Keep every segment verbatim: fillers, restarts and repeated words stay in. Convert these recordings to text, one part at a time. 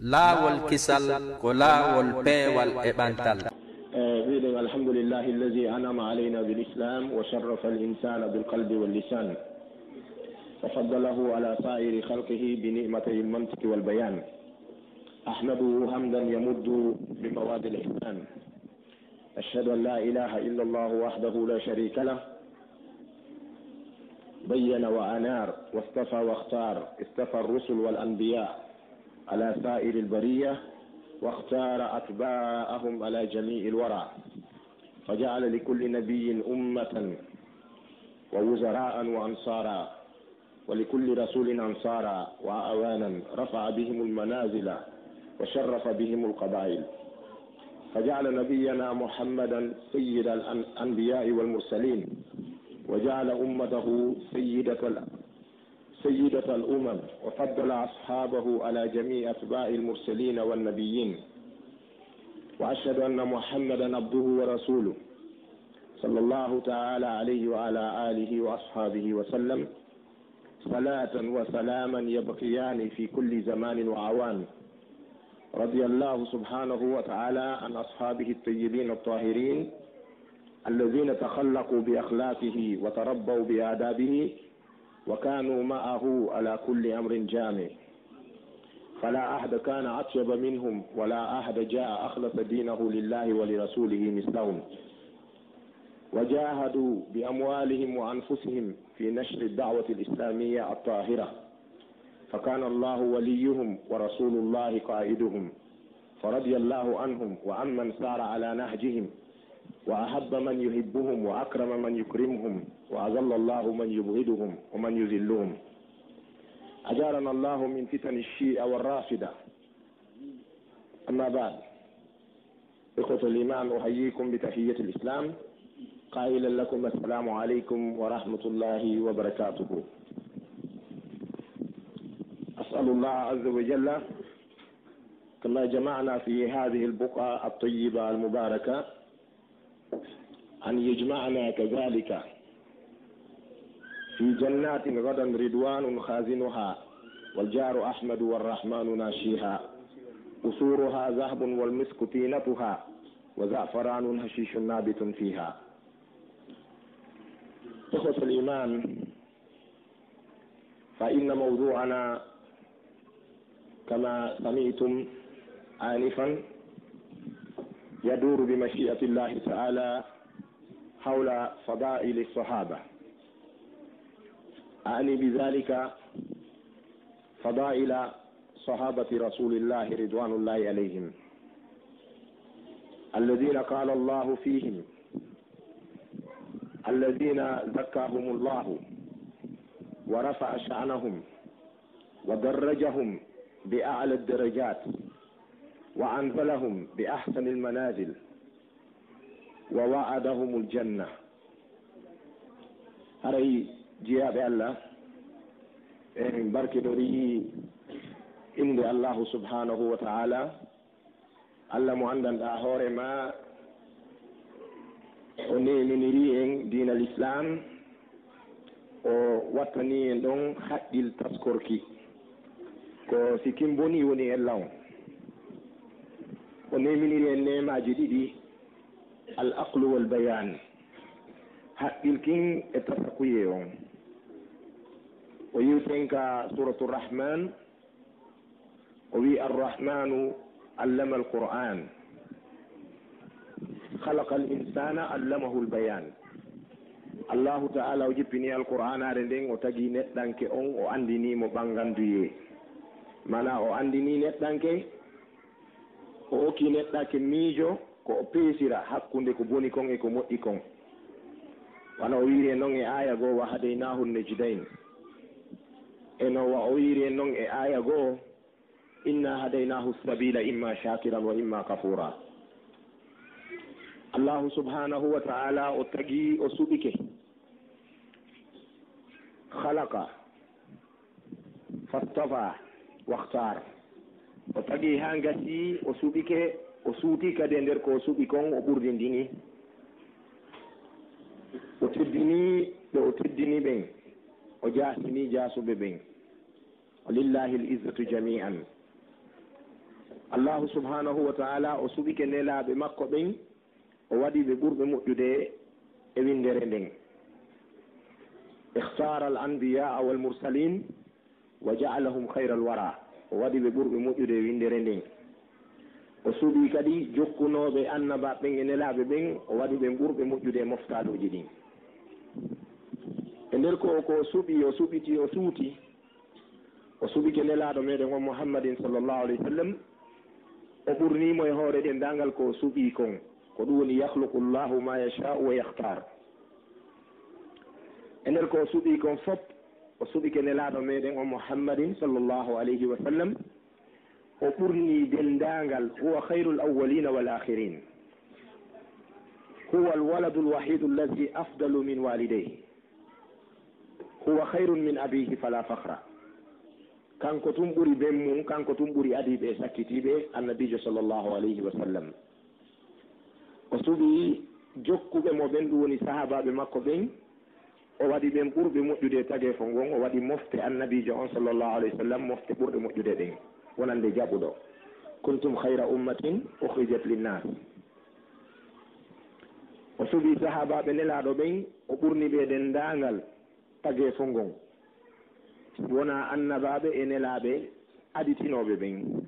Laawol kisal ko laawol peewal e ɓantal. Eh, mbiɗen, alhamdulillahi allazi anama alayna bil islam wa sharrafa al insana bil qalbi wal lisan, wa faddalahu ala sa'iri khalqihi bi ni'matayil mantiqi wal bayan. Ahmaduhu hamdan yamuddu bi mawadil ihsan. أشهد أن لا إله إلا الله وحده لا شريك له، بين وأنار، واصطفى واختار، اصطفى الرسل والأنبياء على سائر البرية، واختار أتباعهم على جميع الورى، فجعل لكل نبي أمة ووزراء وأنصارا، ولكل رسول أنصارا وأعوانا، رفع بهم المنازل وشرف بهم القبائل، فجعل نبينا محمدا سيد الأنبياء والمرسلين، وجعل أمته سيدة ال-، سيدة الأمم، وفضل أصحابه على جميع أتباع المرسلين والنبيين. وأشهد أن محمدا عبده ورسوله، صلى الله تعالى عليه وعلى آله وأصحابه وسلم، صلاة وسلاما يبقيان في كل زمان وأوان. رضي الله سبحانه وتعالى عن أصحابه الطيبين الطاهرين الذين تخلقوا بأخلاقه وتربوا بآدابه وكانوا معه على كل أمر جامع، فلا أحد كان أطيب منهم ولا أحد جاء أخلص دينه لله ولرسوله مثلهم، وجاهدوا بأموالهم وأنفسهم في نشر الدعوة الإسلامية الطاهرة، فكان الله وليهم ورسول الله قائدهم، فرضي الله عنهم وعمن سار على نهجهم، وأحب من يحبهم وأكرم من يكرمهم، وأذل الله من يبغضهم ومن يذلهم. أجارنا الله من فتن الشيعة والرافضة. أما بعد، إخوة الإيمان، أحييكم بتحية الإسلام، قائلا لكم: السلام عليكم ورحمة الله وبركاته. أسأل الله عز وجل، كما جمعنا في هذه البقعة الطيبة المباركة، أن يجمعنا كذلك في جنات غدا رضوان خازنها، والجار أحمد والرحمن ناشيها، قصورها ذهب والمسك طينتها، وزعفران هشيش نابت فيها. إخوة الإيمان، فإن موضوعنا كما سمعتم آنفا يدور بمشيئة الله تعالى حول فضائل الصحابة، أعني بذلك فضائل صحابة رسول الله رضوان الله عليهم، الذين قال الله فيهم: الذين زكاهم الله ورفع شأنهم ودرجهم بأعلى الدرجات وأنزلهم بأحسن المنازل ووعدهم الجنة. Haray, jiyaaɓe Allah, en barkinorii innde Allahu subhanahu wa ta'ala, Allah mo anndanɗaa hoore maa, o neeminiri en diina Lislaam, o wattani en ɗon haqqil taskorki. Ko si kin bonii woni en law. O neeminiri en neemaaji ɗiɗi, al aqlu wal bayaan, haqqil kin e tasakuyee on. O yewti en ka Suuratu Rahmaan, o wi'i: Arrahmaanu allama alqur'aan, khalaqa al insaana allamahu albayaan. Allahu ta'ala o jippini alqur'aanaare nden, o tagi neɗɗanke on, o anndini mo ɓanganduyee. Maanaa o anndini neɗɗanke, o okki neɗɗanke miijo, ko o peesira hakkunde ko boni kon e ko moƴƴi kon. Wano o wi'iri en non e aaya goo: wa hadaynaahu najdayn. E no wa o wi'iri en non e aaya goo: inna hadaynaahu sabiila imma shaakiran wa imma kafuura. Allahu subhanahu wa ta'ala o tagi, o suɓike. Khalaqa, fastafa, wakhtar. O tagi haa gasi, o suɓike, o suuti kadi e nder ko o suɓi kon, o ɓurdindini. O teddini ɓe o teddini ɓen, o jaasini jaasuɓe ɓen. Walillahi al-izzatu jami'an. Allahu subhanahu wa ta'ala o suɓike nelaaɓe makko ɓen, o waɗi ɓe ɓurɓe moƴƴude e winndere nden. Ikhtara al-anbiya wal mursalin wa ja'alahum khayral wara. O waɗi ɓe ɓurɓe moƴƴude e winndere nden. O suɓi kadi jokkunooɓe annabaaɓe ɓen e nelaaɓe ɓen, o waɗi ɓe ɓurɓe moƴƴude e moftaaluuji ɗin. E nder ko, ko o suɓi, o suɓiti, o suuti, o suɓike nelaaɗo meɗen on Muhammadin sallallahu alayhi wa sallam, o ɓurnii mo e hoore denndaangal ko o suɓi kon. Ko ɗum woni, yakhluqu Allahu ma yasha'u wa yakhtar. E nder ko o suɓi kon fop, o suɓike nelaaɗo meɗen on Muhammadin sallallahu alayhi wa sallam, o ɓurnii denndaangal, huwa khayrul awwalina wal akhirin. Huwa al waladul wahidu allazi afdalu min walidayhi. Huwa khayrun min abihi fala fakhra. Kanko tun ɓuri ben mum, kanko tun ɓuri adiiɓe e sakkitiiɓe, Annabiijo sallallahu alayhi wa sallam. O suɓi jokkuɓe mo ɓen, ɗum woni sahaabaaɓe makko ɓen, o waɗi ɓen ɓurɓe moƴƴude e tageefo ngon, o waɗi mofte Annabiijo on sallallahu alayhi wa sallam, mofte ɓurɗe moƴƴude ɗen, wonande jaɓuɗo. Kuntum khayra ummatin ukhrijat linnas. O suɓi sahaabaaɓe Nelaaɗo ɓen, o ɓurni ɓe denndaangal tageefo ngon. Wonaa annabaaɓe e nelaaɓe aditinooɓe ɓen.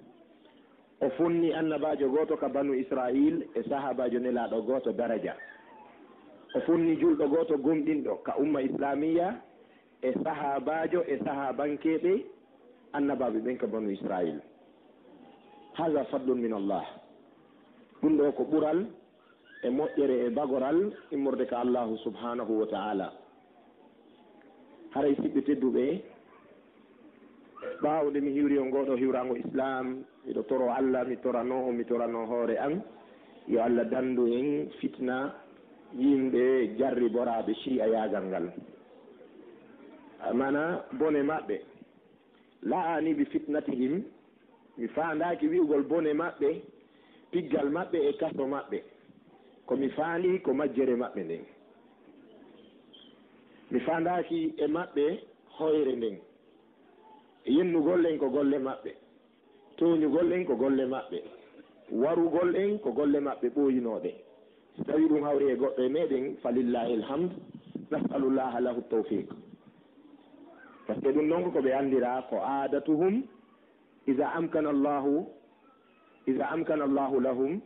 O fonni annabaajo gooto ka Banu Isra'iil e sahaabaajo Nelaaɗo gooto daraja. O fonni julɗo gooto gomɗinɗo ka umma islaamiya e sahaabaajo e sahaabankeeɓe annabaaɓe ɓen ka Banu Isra'iil. Haza fadlun min Allah. Ɗum ɗoo ko ɓural e moƴƴere e bagoral immorde ka Allahu subhanahu wa ta'ala. Haray siɓɓe tedduɓe, ɓaawo nde mi hiwri on ngoo ɗoo hiwraango Islaam, miɗo toroo Allah, mi toranoo on, mi toranoo hoore an, yo Allah danndu en fitna yimɓe jarriboraaɓe cii'a yaagal ngal. Maanaa bone maɓɓe. La'ani bi fitnatihim, mi faandaaki wi'ugol bone maɓɓe, piggal maɓɓe e kaso maɓɓe. Ko mi faandi ko majjere maɓɓe nden. Mi faandaaki e maɓɓe hoyre nden. Yennugol en ko golle maɓɓe. Tooñugol en ko golle maɓɓe. Warugol en ko golle maɓɓe ɓooyinooɗe. Si tawii ɗum hawri e goɗɗo e meɗen, falillahi alhamd, nas'alullaha lahu tawfiq. Par ce que ɗum ɗon ko ɓe anndira ko aadatuhum, iza amkana Allahu, iza amkana Allahu lahum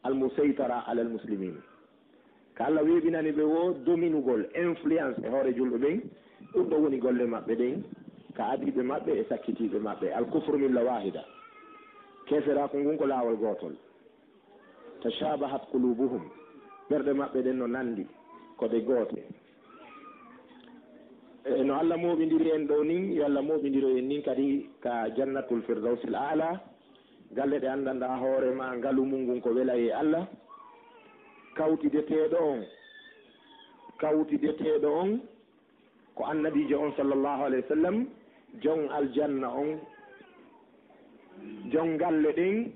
almusaytara ala almuslimin. Ka Allah weeɓinani ɓe wo dominugol, influence e hoore julɓe ɓen, ɗum ɗo woni golle maɓɓe ɗen, ka adiiɓe maɓɓe e sakkitiiɓe maɓɓe. Alkufru milla wahida. Keeferaaku ngun ko laawol gootol. Tashabahat qulubuhum, ɓerɗe maɓɓe ɗen no nanndi, ko ɗe goote. E no Allah mooɓindiri en ɗoo nin, yo Allah mooɓindiro en nin kadi ka Jannatul Firdawsil Aala, galle ɗe anndanɗaa hoore maa ngalu mun ngun ko wela e Allah. Kawtideteeɗo on, kawtideteeɗo on, ko Annabiijo on sallallahu alayhi wa sallam, jon aljanna on, jon galle ɗen,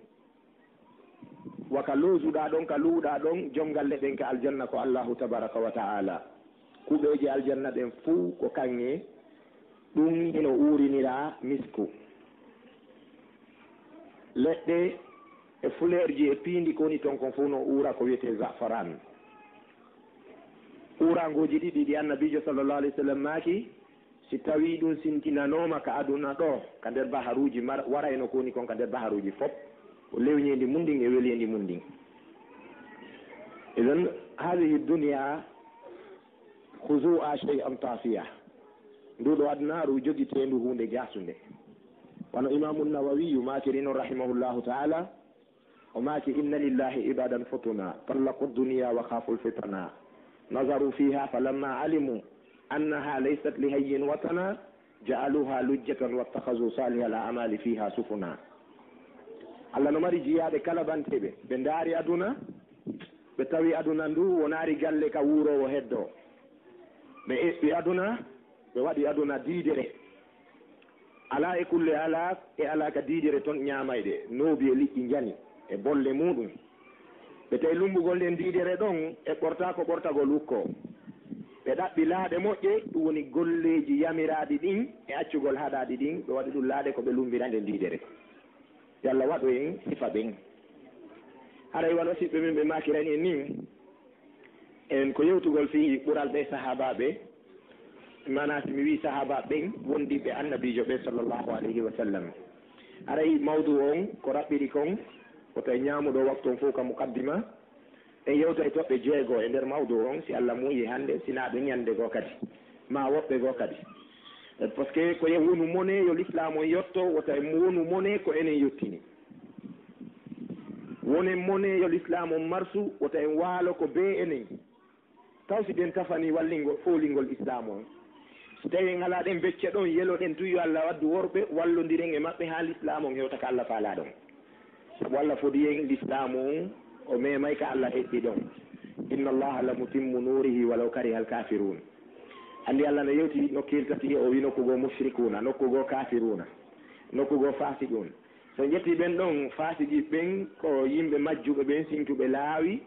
wa ka loosuɗaa ɗon, ka luuɗaa ɗon, jon galle ɗen ka aljanna ko Allahu tabaraka wa ta'ala. Kuɓeeje aljanna ɗen fuu ko kaŋŋe, ɗum hino uurinira misku. Leɗɗe e fuleerji e piindi ko woni ton kon fof no uura ko wiyetee za'faran. Uuraangooji ɗiɗi ɗi Annabiijo sallallahu alayhi wa sallam maaki, si tawii ɗum sintinanooma ka aduna ɗoo, ka nder baharuuji mar-, warayno ko woni kon ka nder baharuuji fof, ko lewneendi mun ndin e weleendi mun ndin. Idan, haadihi dunya khuzuha shay'an tafiya. Ndu ɗo adunaaru jogiteendu huunde jasunde. Wano Imaamu Nawawiyu maakiri non rahimahullahu ta'ala, o maaki, "Inna lillahi ibadan futuna, tallaqu dunya wa khafu fitana. Nazaru fiha falamma alimu annaha laysat li hayyin watana, ja'aluha lujjatan wattakhazu salihal a'mali fiha sufuna." Allah no mari jiyaaɓe kala banteeɓe. Ɓe ndaari aduna, ɓe tawi aduna ndu wonaari galle ka wuuroowo heddoo. Ɓe eɓɓi aduna, ɓe waɗi aduna diidere. Alaa e kulle alaa, e alaa ka diidere ton ñaamayɗe, noobi e liƴƴi njani, e bolle muuɗum. Ɓe tawi lummbugol nden diidere ɗon, eɓɓortaa ko ɓortagol wukkoo. Ɓe ɗaɓɓi laaɗe moƴƴe, ɗum woni golleeji yamiraaɗi ɗin, e accugol haɗaaɗi ɗin, ɓe waɗi ɗum laaɗe ko ɓe lummbira nden diidere. Yo Allah waɗu en sifa ɓen. Haray wano siɓɓe men ɓe maakirani en nin, en ko yewtugol fii ɓural ɓee sahaabaaɓe, maanaa si mi wi'i sahaabaaɓe ɓen, wondiiɓe Annabiijo ɓe sallallahu alayhi wa sallam. Haray mawdu on ko raɓɓiri kon, wota en ñaamu ɗoo waktu on fow ka muqaddima, en yewta e toɓɓe jeego e nder mawdu on, si Allah muuyi hannde, si naa ɗun ñannde goo kadi, maa woɓɓe goo kadi. Parce que ko yo wonu mone yo lislaam on yotto, wota en wonu mone ko enen yottini. Wonen mone yo lislaam on marsu, wota en waalo ko bee enen. Taw si ɓen tafanii wallingol, foolingol islaam on. Si tawii en alaa ɗen becce ɗon, yeloɗen tun yo Allah waddu worɓe, wallondiren e maɓɓe haa lislaam on hewta ka Allah faalaa ɗon. Sabu Allah fodi en lislaam on, o meemay ka Allah heɓɓi ɗon. Inna Allaha la mutimmu nuurihi walaw karihal kaafiruun. Anndi Allah no yewti nokkeeli tati, o wi'i nokku goo mushrikuuna, nokku goo kaafiruuna, nokku goo faasiquun. So en ƴettii ɓen ɗon faasiqi ɓen, ko yimɓe majjuɓe ɓen, sintuɓe laawi,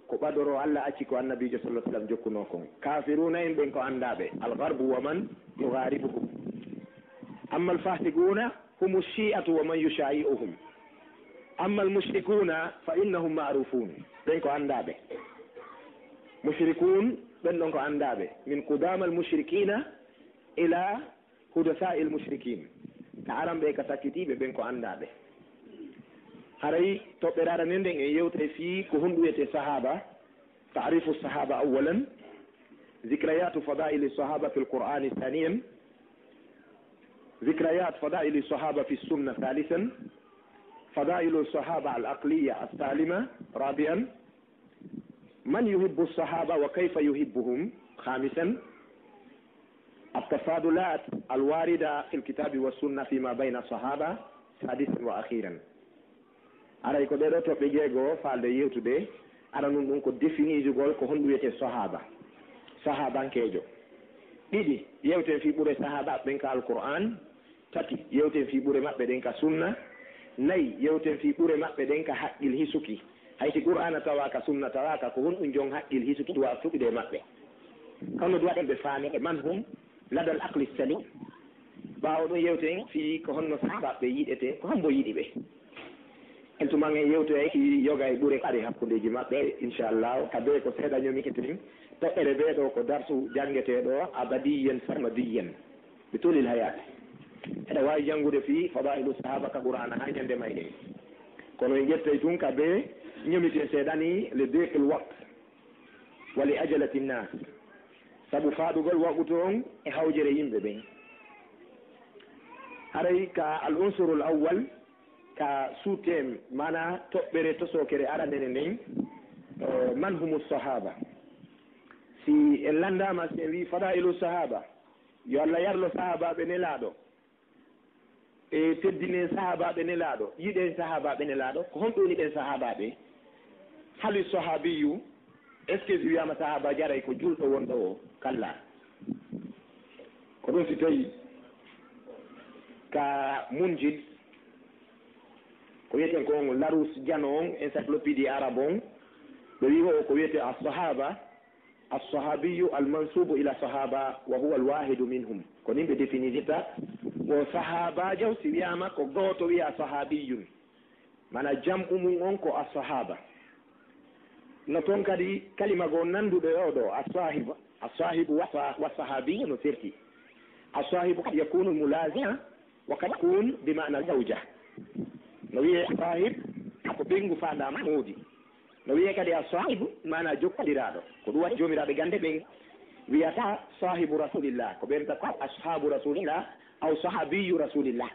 ko ɓadoroo Allah acci ko Annabiijo sallallahu alaihi wasallam jokkunoo kon. Kaafiruuna en ɓen ko anndaaɓe, al-gharbu wa man yugharibuhum. Amma al-fasiquna humu shi'atu wa man yushayi'uhum. Amma al-mushrikuna fa innahum ma'rufun. Ɓen ko anndaaɓe. Mushrikun, ɓen ɗon ko anndaaɓe. Min qudama al-mushrikina ila hudatha'il mushrikin, ka aranɓe ka sakkitiiɓe ɓen ko anndaaɓe. Haray toɓɓere arande nden en yewtay fii ko honɗun wi'etee sahaaba, ta'rifu sahaba awwalan, zikrayatu fadaili sahaba fil qur'ani thaniyan, zikrayat fadaili sahaba fi sunna thalithan, fadailu sahaba al aqliya al salima rabi'an, من يحب الصحابة وكيف يحبهم؟ خامسا، التفاضلات الواردة في الكتاب والسنة فيما بين الصحابة. سادسا وأخيرا. Aray ko ɗee ɗoo toɓɓe jeego faalde yewtude, aranun ɗun ko definijugol ko honɗun wi'etee sahaaba, sahaabankeejo. Ɗiɗi, yewten fii ɓure sahaabaaɓe ɓen ka Alqur'aan. Tati, yewten fii ɓure maɓɓe ɗen ka sunna. Nayi, yewten fii ɓure maɓɓe ɗen ka haqqil hisuki. Hay si Qur'aana tawaaka, sunna tawaaka, ko honɗun jon haqqil hisuki duwaa fuɗɗude e maɓɓe? Kono duwaa ɗen ɓe faami, man hum ladal aqli salim. Ɓaawo ɗun yewten fii ko honno sahaabaaɓe yiɗetee, ko hombo yiɗi ɓe. En tuma en yewtoyay fii yoga e ɓure ari hakkundeeji maɓɓe, inchallahu. Ka bee ko seeɗa ñomiketen, toɓɓere bee ɗoo ko darsu janngetee ɗoo abadiyan sarmadiyan. Bi tulil hayat. Eɗa waawi janngude fii fadailu sahaba ka Qur'aana haa ñande mayɗen. Kono en ƴettay tun ka bee ñomiten seeɗa nii li diqil waqt wa li ajalati nnas. Sabu faaɗugol waqtu on e hawjere yimɓe ɓen. Haray ka al unsurul awwal, ka sous-thème, maanaa toɓɓere tosookere arandere nden, eh, man humu sahaba. Si en lanndaama, si en wi'i fadailu sahaba, yo Allah yarlo sahaabaaɓe Nelaaɗo, e teddinen sahaabaaɓe Nelaaɗo, yiɗen sahaabaaɓe Nelaaɗo, ko honɓe woni ɓen sahaabaaɓe? Hali sahaabiyyu, est-ce que si wiyaama sahaaba jaray ko julɗo wonɗo o? Kalla. Ko ɗun si tawi ka Munjid, ko wiyeten ko on Larousse Diano on, encyclopédie arabe on, ɓe wi'i o ko wiyete as-sahaba, as-sahabiyu al-mansubu ila sahaba wa huwa al-wahidu minhum. Ko nin ɓe définirta ko sahabajo, si wiyaama ko gooto wiya sahabiyun. Mana jam'u mun on ko as-sahaba. No ton kadi kalima goo nanduɗo e oo ɗoo, as-sahibu, as-sahibu wa sa-, wa sahabiyu no serti. As-sahibu qad yakunu mulazima wa qad yakun bi ma'na zawja. No wi'ee sahib, ko ɓeyngu faandaama moodi. No wi'ee kadi as-sahibu, maanaa jokkondiraaɗo. Ko ɗun waɗi joomiraaɓe gannde ɓen wi'ata sahibu rasulillah. Ko ɓe wi'ata ko ashabu rasulillah, aw sahabiyu rasulillah.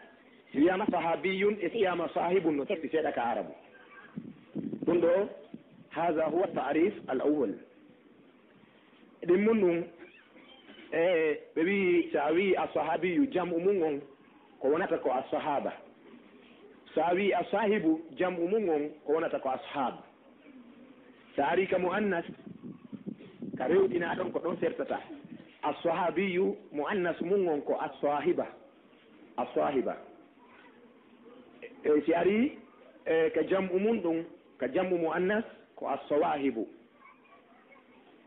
Si wi'aama sahabiyun e si wi'aama sahibun no serti seeɗa ka arabu. Ɗun ɗoo, hadha huwa ta'rif al-awwal. Ɗimmun ɗun, e, ɓe wi'i, si a wi'i as-sahabiyu, jam'u mun on, ko wonata ko as-sahaba. Si a wi'i as-sahibu, jam'u mun on, ko wonata ko ashab. Si a arii ka mu'annas, ka rewɗinaa ɗon, ko ɗon sertata. As-sahabiyu, mu'annas mun on ko as-sahiba. As-sahiba. E, si arii, e, ka jam'u mun ɗun, ka jam'u mu'annas, ko as-sawahibu.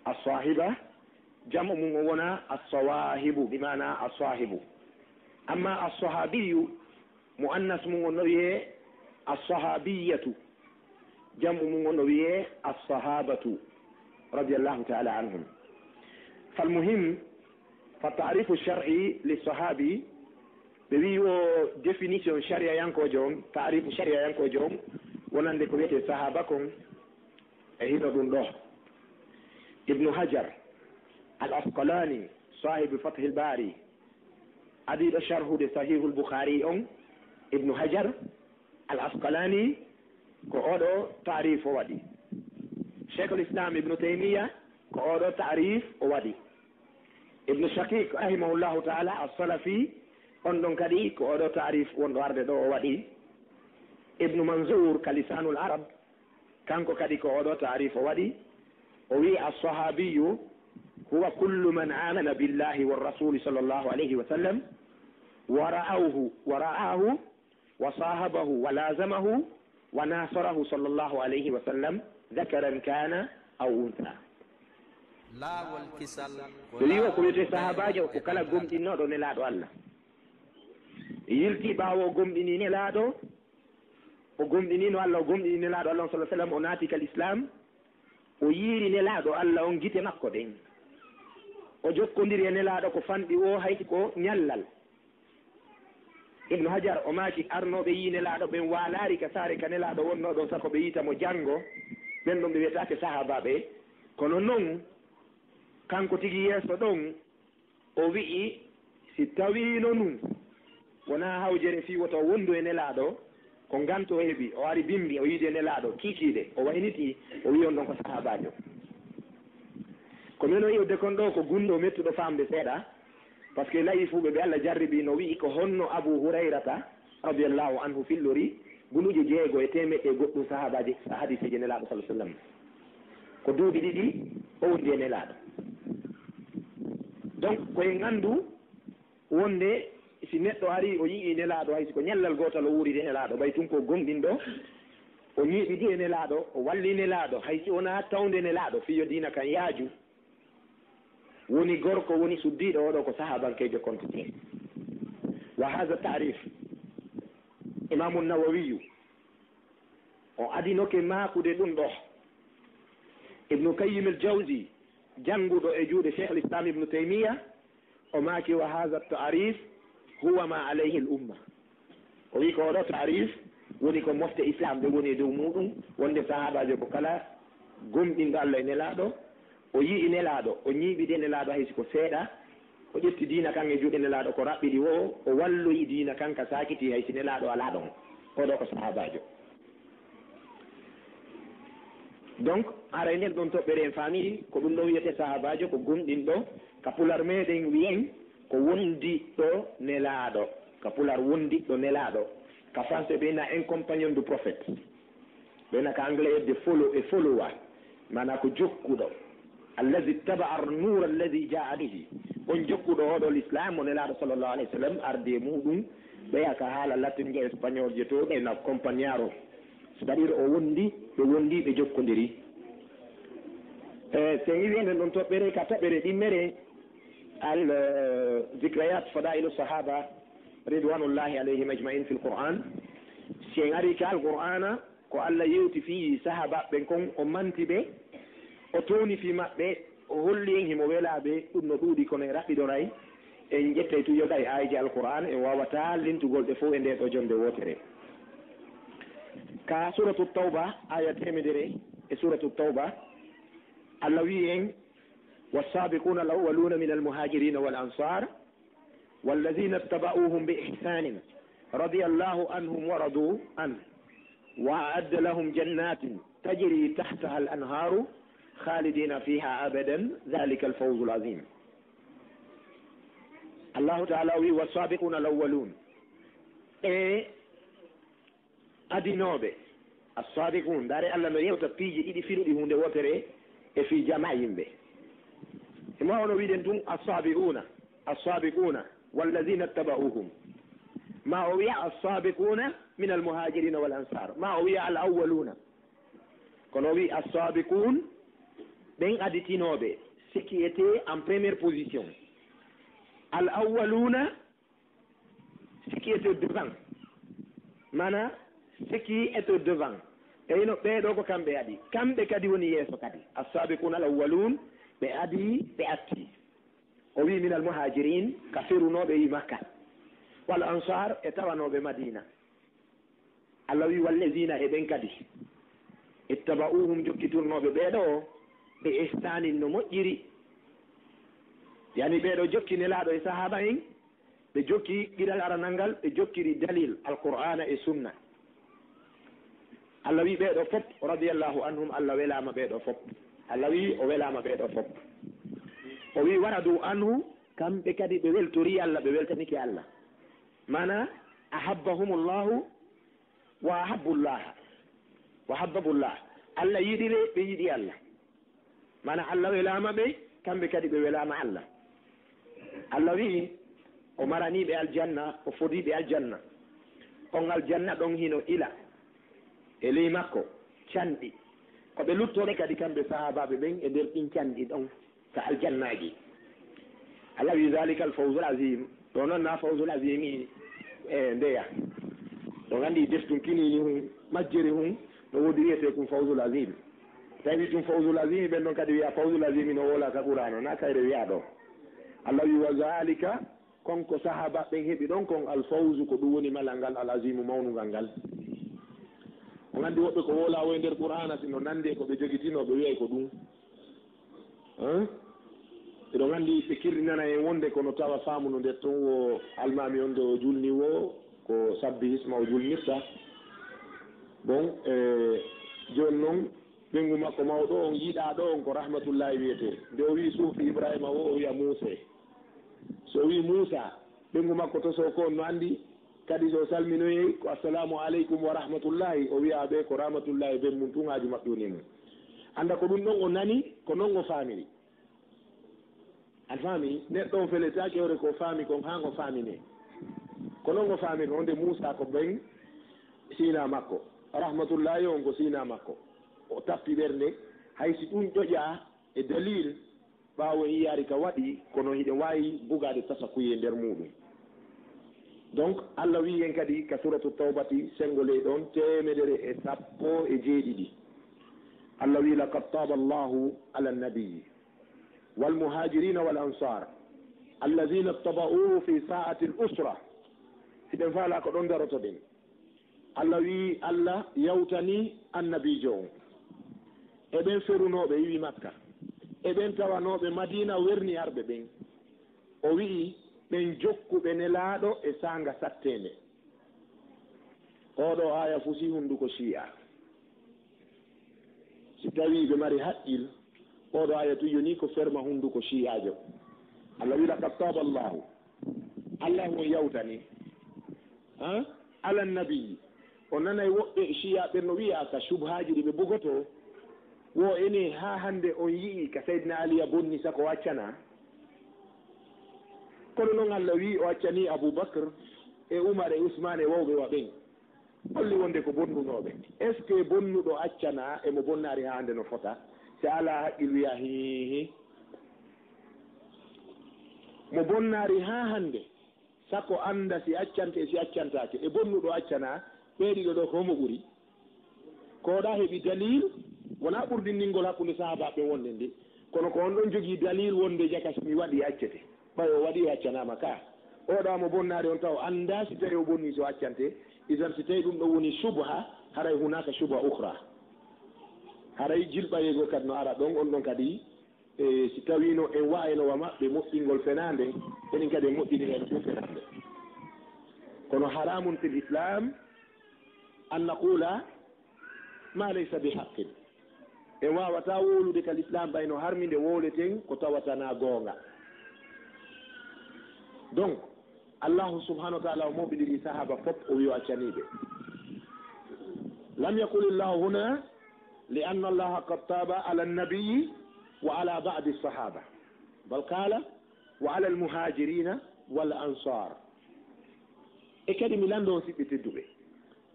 As-sahiba, jam'u mun o wona as-sawahibu, bi maana as-sahibu. Amma as-sahabiyu, mu'annas mun on no wi'ee Assahabiyatu, jam'u mum on no wiyee assahabatu, radiyallahu ta'ala anhum. Fal muhim, fa ta'rifu shar'i li sahabi, ɓe wi'i o définition shari'ayankoojo on, ta'rifu shari'ayankoojo on, wonande ko wiyetee sahaba kon, e hino ɗum ɗo. Ibnu Hajar al Asqalani, sahibu Fathil Bari, adiiɗo sharhude Sahihul Bukhari on, Ibnu Hajar al Asqalani, ko oɗo ta'rif o waɗi. Sheikhul Islam Ibnu Taymiya, ko oɗo ta'rif o waɗi. Ibnu Shaqiq, rahimahullahu ta'ala, as-Salafi, on ɗon kadi ko oɗo ta'rif wonɗo arde ɗo o waɗi. Ibnu Manzur, ka Lisanul Arab, kanko kadi ko oɗo ta'rif o waɗi. O wi'i, "As-sahabiyu huwa kullu man amana billahi wa rasuli sallallahu alayhi wa sallam, wa ra'awhu, wa ra'ahu, wa sahabahu, wa lazamahu, wa nasarahu sallallahu alayhi wa sallam, dhakaran kana aw untha." Laawol kisal ko ɓe wi'i o ko wiyetee sahabaajo ko kala gomɗinnooɗo Nelaaɗo Allah. Yilti ɓaawo o gomɗini Nelaaɗo, o gomɗinino Allah, o gomɗini Nelaaɗo Allah on, sallallahu alaihi wasallam, o naati kal Islam, o yiiri Nelaaɗo Allah on gite makko ɗen. O jokkondiri e Nelaaɗo ko fanɗi o hayti ko ñallal. Ibnu Hajar o maaki, arnooɓe yi'i Nelaaɗo ɓen waalaari ka saare ka Nelaaɗo wonnoo ɗon, sako ɓe yi'ita mo janngo, ɓen ɗon ɓe wiyetaake sahaabaaɓe. Kono non, kanko tigi yeeso ɗon, o wi'i, si tawiino nun wonaa hawjere fii wota o wondu e Nelaaɗo, ko nganto o heɓi, o ari bimbi, o yiidi e Nelaaɗo, kiikiiɗe, o waynitii, o wi'i on ɗon ko sahaabaajo. Ko men o iwde kon ɗo ko gunndoo mettuɗo faamde seeɗa, parce que layifuuɓe ɓe Allah jarribii no wi'i ko honno Abu Hurayrata, radiyallahu anhu, fillori guluuje jeego e teemeɗɗe e goɗɗum sahaabaaji, hadiiseeji Nelaaɗo, sallallahu alaihi wasallam. Ko duuɓi ɗiɗi o wondi e Nelaaɗo. Donc, ko en anndu wonde si neɗɗo arii o yi'ii Nelaaɗo, hay si ko ñallal gootal o wuuridi e Nelaaɗo, ɓay tun ko gomɗinɗo, o ñiiɓidi e Nelaaɗo, o walli Nelaaɗo, hay si wonaa tawnde Nelaaɗo, fii yo diina kan yaaju, woni gorko, woni suddiiɗo, oɗo ko sahaabankeejo kontetee. Wa haza ta'rif, Imaamu Nawawiyu, o adinoke maakude ɗum ɗo. Ibnu Kayyim al-Jawzi, jannguɗo e juuɗe Cheikh al-Islam Ibnu Taymiya, o maaki, "Wa haza ta'rif huwa ma alayhi al-umma." O wi'i ko oɗo ta'rif woni ko mofte Islam ɓe woni e dow muɗum, wonde sahaabaajo ko kala gomɗinɗo Allah e Nelaaɗo, o yi'i Nelaaɗo, o ñiiɓidi e Nelaaɗo hay si ko seeɗa, o ƴetti diina kan e juuɗe Nelaaɗo ko raɓɓiɗi o, o walloyi diina kan ka saakiti hay si Nelaaɗo alaa ɗon. Oɗo ko sahaabaajo. Donc, haray nden ɗon toɓɓere en faami ko ɗum ɗon wiyetee sahaabaajo, ko gomɗinɗo, ka pular meɗen wiyen ko wondiɗɗo Nelaaɗo, ka pular wondiɗɗo Nelaaɗo, ka français ɓe na un compagnon du prophète. Ɓe na ka anglais de follow, e follower, maanaa ko jokkuɗo. Allazi ittaba'a an-nura allazi ja'a bihi. On jokkuɗo oɗo l'islam mo Nelaaɗo sallallahu alayhi wa sallam ardi e muɗum. Ɓeya ka haala latin je espagnol je to ɓe na compañero. C'est-à-dire o wondi, ɓe wondi, ɓe jokkondiri. E, si en iwi enen ɗon toɓɓere ka toɓɓere ɗimmere al, eh, zikrayat fadailu sahaba ridwanullahi alayhim ajma'in fil Qur'an. Si en ari ka al Qur'ana, ko Allah yewti fii sahaabaaɓe ɓen kon, o manti ɓe, o towni fii maɓɓe, o holli en himo welaa ɓe, ɗum no ɗuuɗi kono e raɓɓiɗoray. En ƴettay tun yoga e aayeeje Alqur'aan, en waawataa lintugol ɗe fow e ndee ɗoo jonnde wootere. Ka Suuratu Tawba, aaya teemedere e Suuratu Tawba, Allah wi'i en, "والسابقون الأولون من المهاجرين والأنصار والذين اتبعوهم بإحسان رضي الله عنهم ورضوا عنه وأعد لهم جنات تجري تحتها الأنهار خالدين فيها أبدا ذلك الفوز العظيم." Allahu Taala o wi'i, "والسابقون الأولون." E adinooɓe, as-saabiquun. Ndaare, Allah no yewta piiji ɗiɗi filuɗi huunde wootere e fii jamaa yimɓe. Himo ono wi'den tun as-saabiquuna, as-saabiquuna, wallaziina ittaba'uuhum. Maa o wi'a as-saabiquuna minal muhaajiriina wal ansaar. Maa o wi'a al-awwaluuna. Kono o wi'i as-saabiquun, ɓen aditinooɓe, ce qui était en première position. Al-awwaluuna, ce qui était devant. Maanaa, Ce qui est au devant. E hino ɓeeɗo ko kamɓe adi. Kamɓe kadi woni yeeso kadi. As-sabiquna al-awwalun, ɓe adi, ɓe atti. O wi min al-muhajirin, ka ferunooɓe yi Makka. Wal ansar, e tawanooɓe Madina. Allah wi wallazina e ɓen kadi. Ittaba'uhum jokkiturnooɓe ɓeeɗo o, bi ihsanin no moƴƴiri. Yani ɓeeɗo jokki nelaaɗo e sahaaba en, ɓe jokki giɗal aranal ngal, ɓe jokkiri dalil, Alqur'aana e Sunna. Allah wi ɓeeɗo fop, radiyallahu anhum, Allah welaama ɓeeɗo fop. Allah wi o welaama ɓeeɗo fop. O wi waradu anhu, kamɓe kadi ɓe weltori Allah, ɓe weltanike Allah. Mana, ahabbahumullahu wa ahabbullaha. Wa ahabbahullah. Allah yiɗi ɓe, ɓe yiɗi Allah. Mana Allah welaama ɓe, kamɓe kadi ɓe welaama Allah. Allah wi'i, o maranii ɓe aljanna, o fodii ɓe aljanna. On aljanna ɗon hino ila e ley makko, canɗi. Ko ɓe luttooɓe kadi kamɓe sahaabaaɓe ɓen e nder ɗin canɗi ɗon ka aljannaaji. Allah wi, "Zalikal fawzul azim." Ɗo non na fawzul azimi e ndeya. Ɗo gandi deftun kinini hun, majjere hun, no wodi wiyete kun fawzul azim. Tawi tun fawzul azimi, ɓen ɗon kadi wiya fawzul azimi no wola ka Qur'ano, na kayre wiya ɗo. Allah wi, "Wa zalika," kon ko sahaba ɓen heɓi ɗon kon, al fawzu, ko ɗum woni malal ngal, al azimu, mawnungal ngal. On andi woɓɓe ko wola wo e nder Qur'ana, si no nande ko ɓe jogitino, ɓe wiyay ko ɗum. Hein? Eɗon anndi ɓe kirɗinana en wonde kono tawa faamu no nder ton wo almaami on nde o julni wo ko sabbi hisma o julnirta. Bon, e jooni noon ɓeyngu makko mawɗo on yiɗaa ɗo on ko Rahmatullahi wiyetee. Nde o wi'i suufi Ibrahima wo o wi'a Muusee. So o wi'i Muusaa, ɓeyngu makko tosoo ko on no anndi. Kadi so salminoyey ko assalamu aleykum wa rahmatullahi, o wi'a ɓe ko rahmatullahi ben mum tun haaju maɓɓe woni e mum. Annda ko ɗum ɗon o nani, ko non o faamiri. A faami? Neɗɗo on feletaake hoore ko o faami kon haa o faamine. Ko non o faamiri wonde Muusa ko ben siina makko. Rahmatullahi on ko siina makko. O tappi ɓernde, hay si ɗum ƴoƴaa e dalil, ɓaawo en yiyaari ka waɗi, kono hiɗen waawi bugaade tasakuye nder muuɗum. Donc, Allah wi'i en kadi ka Suratu Tawbati, senngo ley ɗon, teemedere e sappo e jeeɗiɗi. Allah wi'i, "Laqad taaba Allahu ala nabiyyi wal muhajirina wal ansar, alladhina ittaba'uhu fi sa'ati al usra." Hiɗen faalaa ko ɗon darotoɗen. Allah wi'i, Allah yawtanii annabiijo on e ɓen ferunooɓe iwi Makka, e ɓen tawanooɓe Madiina werni arɓe ɓen. O wi'i, ɓen jokkuɓe Nelaaɗo e saanga satteende. Oo ɗoo aaya fusii hunnduko Shi'a. Si tawii ɓe mari haqqil, oo ɗoo aaya tun yonii ko ferma hunnduko Shi'aajo. Allah wi'i, "Laqad taaba Allahu." Allah on yawtanii. Ha? Ala nabiyyi. On nanay woɓɓe Shi'a ɓen no wi'a ka shubhaaji ɗi ɓe bugotoo, wo ene haa hannde on yi'i ka Sayyidina Ali a bonni sako o accanaa. Kono non Allah wi'i o accanii Abu Bakr e Umar e Usmaan e wawɓe wa ɓen. Holli wonde ko bonnunooɓe. Est-ce que bonnuɗo accanaa e mo bonnaari haa hannde no fota? Si alaa haqqil wi'a hii hii. Mo bonnaari haa hannde, sako annda si accante e si accantaake, e bonnuɗo accanaa, ɓee ɗiɗo ɗoo ko homo ɓuri? Ko ɗa heɓi dalil, wonaa ɓurdinndingol hakkunde sahaabaaɓe wonde nde, kono ko on ɗon jogii dalil wonde jaka si mi waɗi accete, ɓay o waɗi o accanaama ka. Oo ɗa mo bonnaari on taw annda si tawi o bonni so accante, idan si tawi ɗum ɗon woni subha, haray hunaaka subha ukhra. Haray jilɓayegol kadi no ara ɗon, on ɗon kadi E si tawiino en wa'ayno wa maɓɓe moƴƴingol fenaande, enen kadi en moƴƴini en ɗum fenaande. Kono haramun fil Islam an naqula ma laysa bi haqqin. En waawataa wowlude ka Lislaam ɓay no harmi nde wowleten ko tawatanaa goonga. Donc, Allahu subhanahu wa ta'ala o moɓindirii sahaaba fop, o wi'i o accanii ɓe. Lam yaqul Allahu huna li anna Allaha qad taba ala nabiyyi wa ala ba'di sahaba. Bal qala wa ala al-muhajirina wal ansar. E kadi mi lanndo on siɓɓe tedduɓe.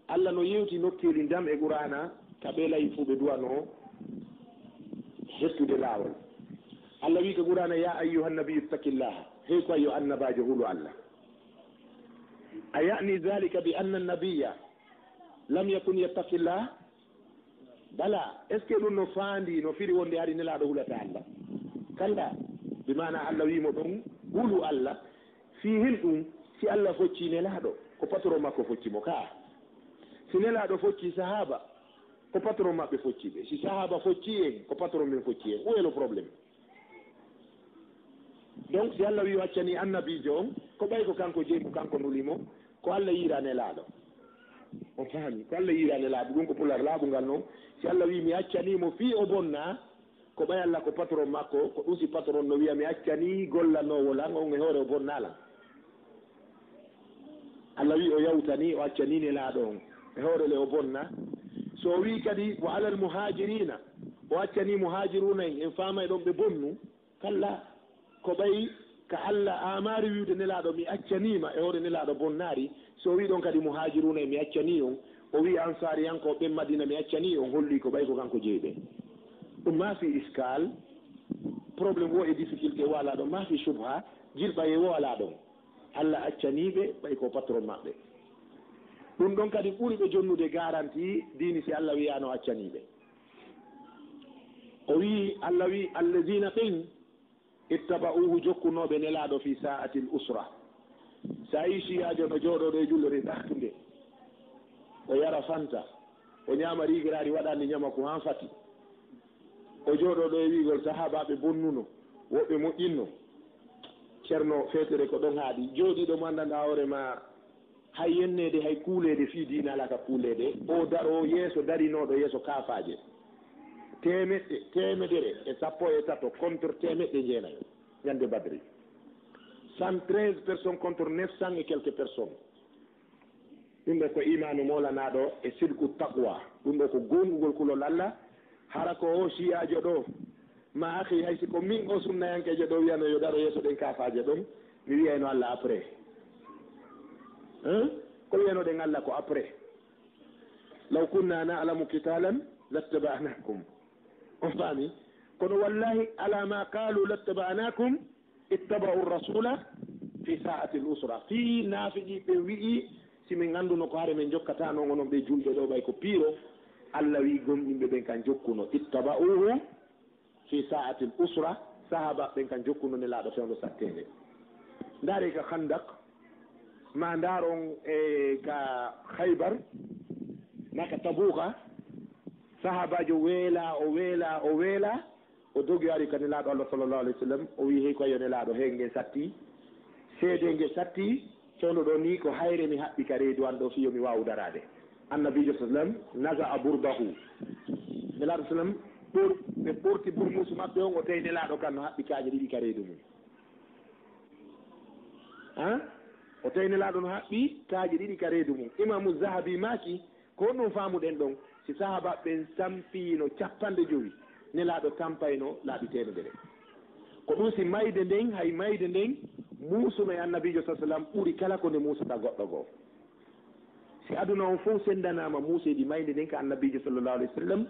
Allah no yewti nokkeeli ndam e Qur'aana ka ɓe layi fuu ɓe duwanoo hettude laawol. Allah wi'i ka Qur'aana, "Ya ayyuhan nabiyyu ittaqillaha." Hey ko yo annabaajo hulu Allah. A ya'ni dhalika bi anna nabiyya Lam yakun yattaqillah. Bala, est-ce que ɗum no faandi, no firi wonde hari Nelaaɗo hulata Allah? Kalla, bi maana Allah wi'i mo ɗon, hulu Allah. Fii hin ɗum, si Allah foccii Nelaaɗo, ko patron makko focci mo kaa. Si Nelaaɗo foccii sahaaba, ko patron maɓɓe focci ɓe. Si sahaaba foccii en, ko patron men focci en. Où est le problème? Donc, si Allah wi'i o accani annabiijo on, ko ɓay ko kanko jeyi mo, kanko nuli mo, ko Allah yiira Nelaaɗo. On faami? Ko Allah yiira Nelaaɗo, ɗum ko Pulaar laaɓungal non. Si Allah wi'i mi accanii mo fii o bonna, ko ɓay Allah ko patron makko, ko ɗum si patron no wi'a mi accanii gollanoowo lan on e hoore o bonnaa lan. Allah wi'i o yawtanii, o accanii Nelaaɗo on e hoore le o bonna. So o wi'i kadi wa alal muhaajiriina, o accanii muhaajiruuna en, en faamay ɗon ɓe bonnu. Kalla, ko ɓay ka Allah aamaari wi'ude Nelaaɗo, mi accanii ma e hoore Nelaaɗo bonnaari. So o wi'i ɗon kadi muhaajiruuna en, mi accanii on, o wi'i ansaariyankooɓe ɓen Madiina, mi accanii on, holli ko ɓay ko kanko jeyi ɓe. Ɗum maa fii iskaal, problème wo e difficulté wo alaa ɗon, maa fii subha, jilɓayee wo alaa ɗon. Allah accanii ɓe, ɓay ko patron maɓɓe. Ɗum ɗon kadi ɓuri ɓe jonnude garanti diini si Allah wi'aano accanii ɓe. O wi'i, Allah wi'i, "Allazina ɓen ittaba'uhu", jokkunooɓe Nelaaɗo, "fi sa'atil usra." So a yii shi'aajo no jooɗoo ɗo e jullere ɗaaktunde, o yara fanta, o ñaama riigiraari waɗaani ñamaku haa fati. O jooɗoo ɗo e wi'ugol sahaabaaɓe bonnuno, woɓɓe moƴƴinno. Ceerno feetere ko ɗon haaɗi. Jooɗiiɗo mo anndanɗaa hoore ma, hay yenneede, hay kuuleede fii diina alaa ka kuuleede. O daroo yeeso darinooɗo yeeso kaafaaje. Teemeɗɗe, teemedere e sappo e tato contre teemeɗɗe jeenayo ñande Badri. Cent treize personnes contre neuf cents et quelques personnes. Ɗum ɗo ko imaanu moolanaaɗo e sidqu taqwa. Ɗum ɗo ko goongugol kulol Allah. Hara ko o shi'aajo ɗo, ma akhi, hay si ko min o sunnayankeejo ɗo wiyano yo daro yeeso ɗen kaafaaje ɗon, mi wiyayno Allah après. Hein? Ko wiyanoɗen Allah ko après. "Law kunna na'lamu qitalan lattaba'nakum." On faami? Kono wallahi, ala ma qalu lattaba'nakum, ittaba'u rasula fi sa'atil usra. Fii naafiqiiɓe ɓen wi'i, si min annduno ko hare men jokkataano onon ɓe julɓe ɗo ɓay ko piiro, Allah wi'i gomɗinɓe ɓen kan jokkuno, ittaba'uhu fi sa'atil usra, sahaaba ɓen kan jokkuno Nelaaɗo fewndo satteende. Ndaare ka Khandak, ma ndaaron e ka Khaybar, na ka Tabuka, sahaabaajo weela, o weela, o weela, o dogi o ari ka Nelaaɗo Allah sallallahu alayhi wa sallam, o wi'i, "Hey ko yo Nelaaɗo, hey nge satti, seede nge satti, fewndo ɗo ni ko hayre mi haɓɓi ka reedu an ɗo fii yo mi waawu daraade." Annabiijo sallam naza'a burdahu. Nelaaɗo sallam ɓor-, ɓe ɓorti burmusu maɓɓe on, o tawi Nelaaɗo kan no haɓɓi kaaje ɗiɗi ka reedu mum. Han? O tawi Nelaaɗo no haɓɓi kaaje ɗiɗi ka reedu mum. Imaamu Zahabi maaki, ko honɗum faamuɗen ɗon? Si sahaaba ɓen sampiino cappanɗe jowi, Nelaaɗo tampayno laabi teemedere. Ko ɗum si mayde nden, hay mayde nden, muusuno e Annabiijo sa sallam ɓuri kala ko nde muusata goɗɗo goo. Si aduna on fow senndanaama muuseeji mayde nden ka Annabiijo sallallahu alayhi wa sallam,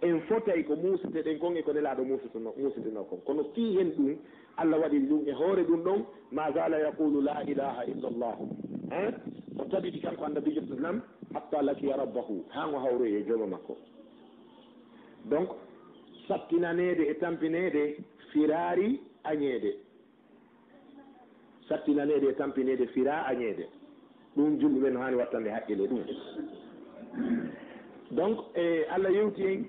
en fotay ko muuseteɗen kon e ko Nelaaɗo muusutuno-, muusutuno kon. Kono fii hen ɗum, Allah waɗiri ɗum e hoore ɗum ɗon, "Ma zala yaqulu la ilaha illa Allah." Hein? O tabiti kanko Annabiijo sallam, "Hatta laqiya rabbahu," haa ngo hawroyi e jooma makko. Donc, sattinaneede e tampineede firaari añeede. Sattinaneede e tampineede firaa añeede. Ɗum julɓe ɓe no haani wattande haqqille ɗum. Donc, e Allah yewti en,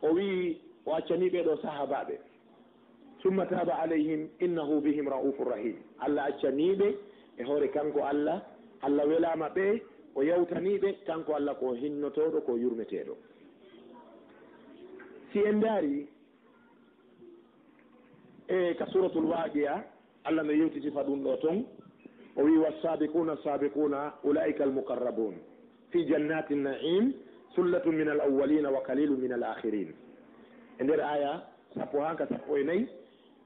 o wi'i o accanii ɓee ɗoo sahaabaaɓe. "Summa taaba alayhim innahu bihim ra'ufur rahim." Allah accanii ɓe e hoore kanko Allah, Allah welaama ɓe, o yawtanii ɓe, kanko Allah ko hinnotooɗo, ko yurmeteeɗo. Si en ndaari, e ka Suratul Waqi'a, Allah no yewtiti fa ɗum ɗo ton. O wi, "Wassabiquna sabiquna ulaika almuqarrabun fi jannati na'im, sullatun min al-awwalina wa qalilun min al-akhirin." E nder aya sappo haa ka sappo e nayi,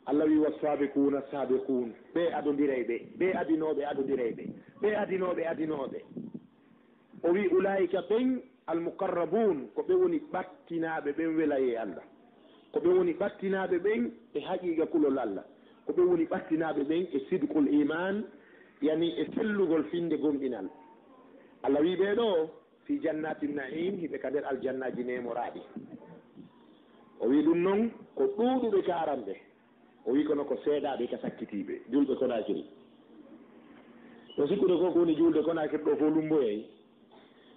Allah wi, "Wassabiquna sabiqun." Ɓe adondiray ɓe, ɓe adinooɓe adondiray ɓe, ɓe adinooɓe adinooɓe. O wi, "Ulaika ɓen almuqarrabun, ko ɓe woni ɓattinaaɓe ɓen welayee Allah. Ko ɓe woni ɓattinaaɓe ɓen e haqiiqa kulol Allah. Ko ɓe woni ɓattinaaɓe ɓen e sidqul iman, yani e sellugol finde gomɗinal." Allah wi ɓee ɗoo, fi jannatin na'im, hiɓe ka nder aljannaaji neemoraaɗi. O wi'i ɗum non ko ɗuuɗuɓe ka aranɓe. O wi'i kono ko seeɗaaɓe ka sakkitiiɓe, julɓe Konaakiri. No sikkude ko ko woni julde Konaakiri ɗo fof lumboyay.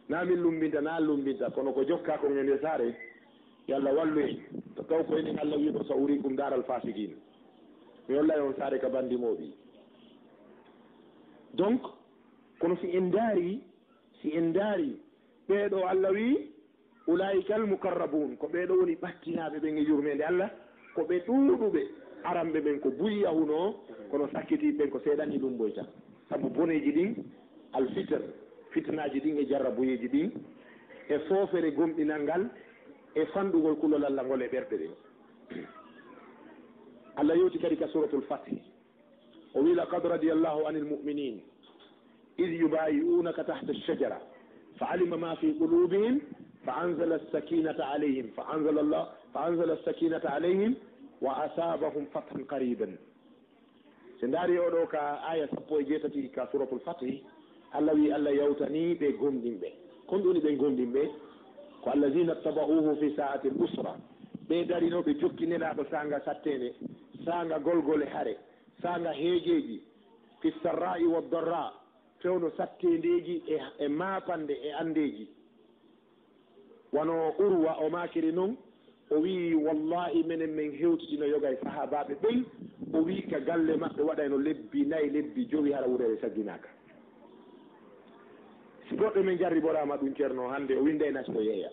Na min lumbinta, na an lumbinta, kono ko jokka kon e nder saare, yo Allah wallu en. To taw ko enen Allah wi'i ɗo, "Sa uriikum daaral faasiqiin." Mi hollay on saare ka bandi mooɓi. Donc, kono si en ndaari, si en ndaari, ɓee ɗo Allah wi'i, "Ulaa'ikal mukarrabuun", ko ɓee ɗo woni ɓattinaaɓe ɓen e yurmeende Allah, ko ɓe ɗuuɗuɓe. Aranɓe ɓen ko buy yahunoo, kono sakkitiiɓe ɓen ko seeɗan e lumboyta. Sabu boneeji ɗin, alfitan, fitanaaji ɗin e jarraboyeeji ɗin, e foofere gomɗinal ngal, e fanɗugol kulol Allah ngol e ɓerɗe ɗen. Allah yewti kadi ka Suuratul Fathi. O wi'i, "Laqad radiyallahu anil mu'minin, idh yubayi'unaka tahta ash-shajara, fa alima ma fi qulubihim, fa anzala as-sakinata alayhim, fa anzala Allah, fa anzala as-sakinata alayhim, wa asabahum fathan qariban." Se ndaari oɗo ka aya sappo e jeetati ka Suratul Fathi, Allah wi'i Allah yawtani ɓe gomɗinɓe. Kon ɗum woni ɓen gomɗinɓe? Ko allazina taba'uhu fi sa'atil usra. Ɓe darino ɓe jokki Nelaaɗo saanga satteende, saanga golgole hare, saanga heegeeji, fi sarra'i wa darra, fewndo satteendeeji e, e maapanɗe e anndeeji. Wano Urwa o maakiri non, o wi'i, "Wallahi, menen men hewtitino yoga e sahaabaaɓe ɓen." O wi'i, "Ka galle maɓɓe waɗayno lebbi nayi, lebbi jowi, hara wureere sagginaaka." Si goɗɗo men jarriboraama ɗum, Ceerno, hannde o winnday nasto yeeya.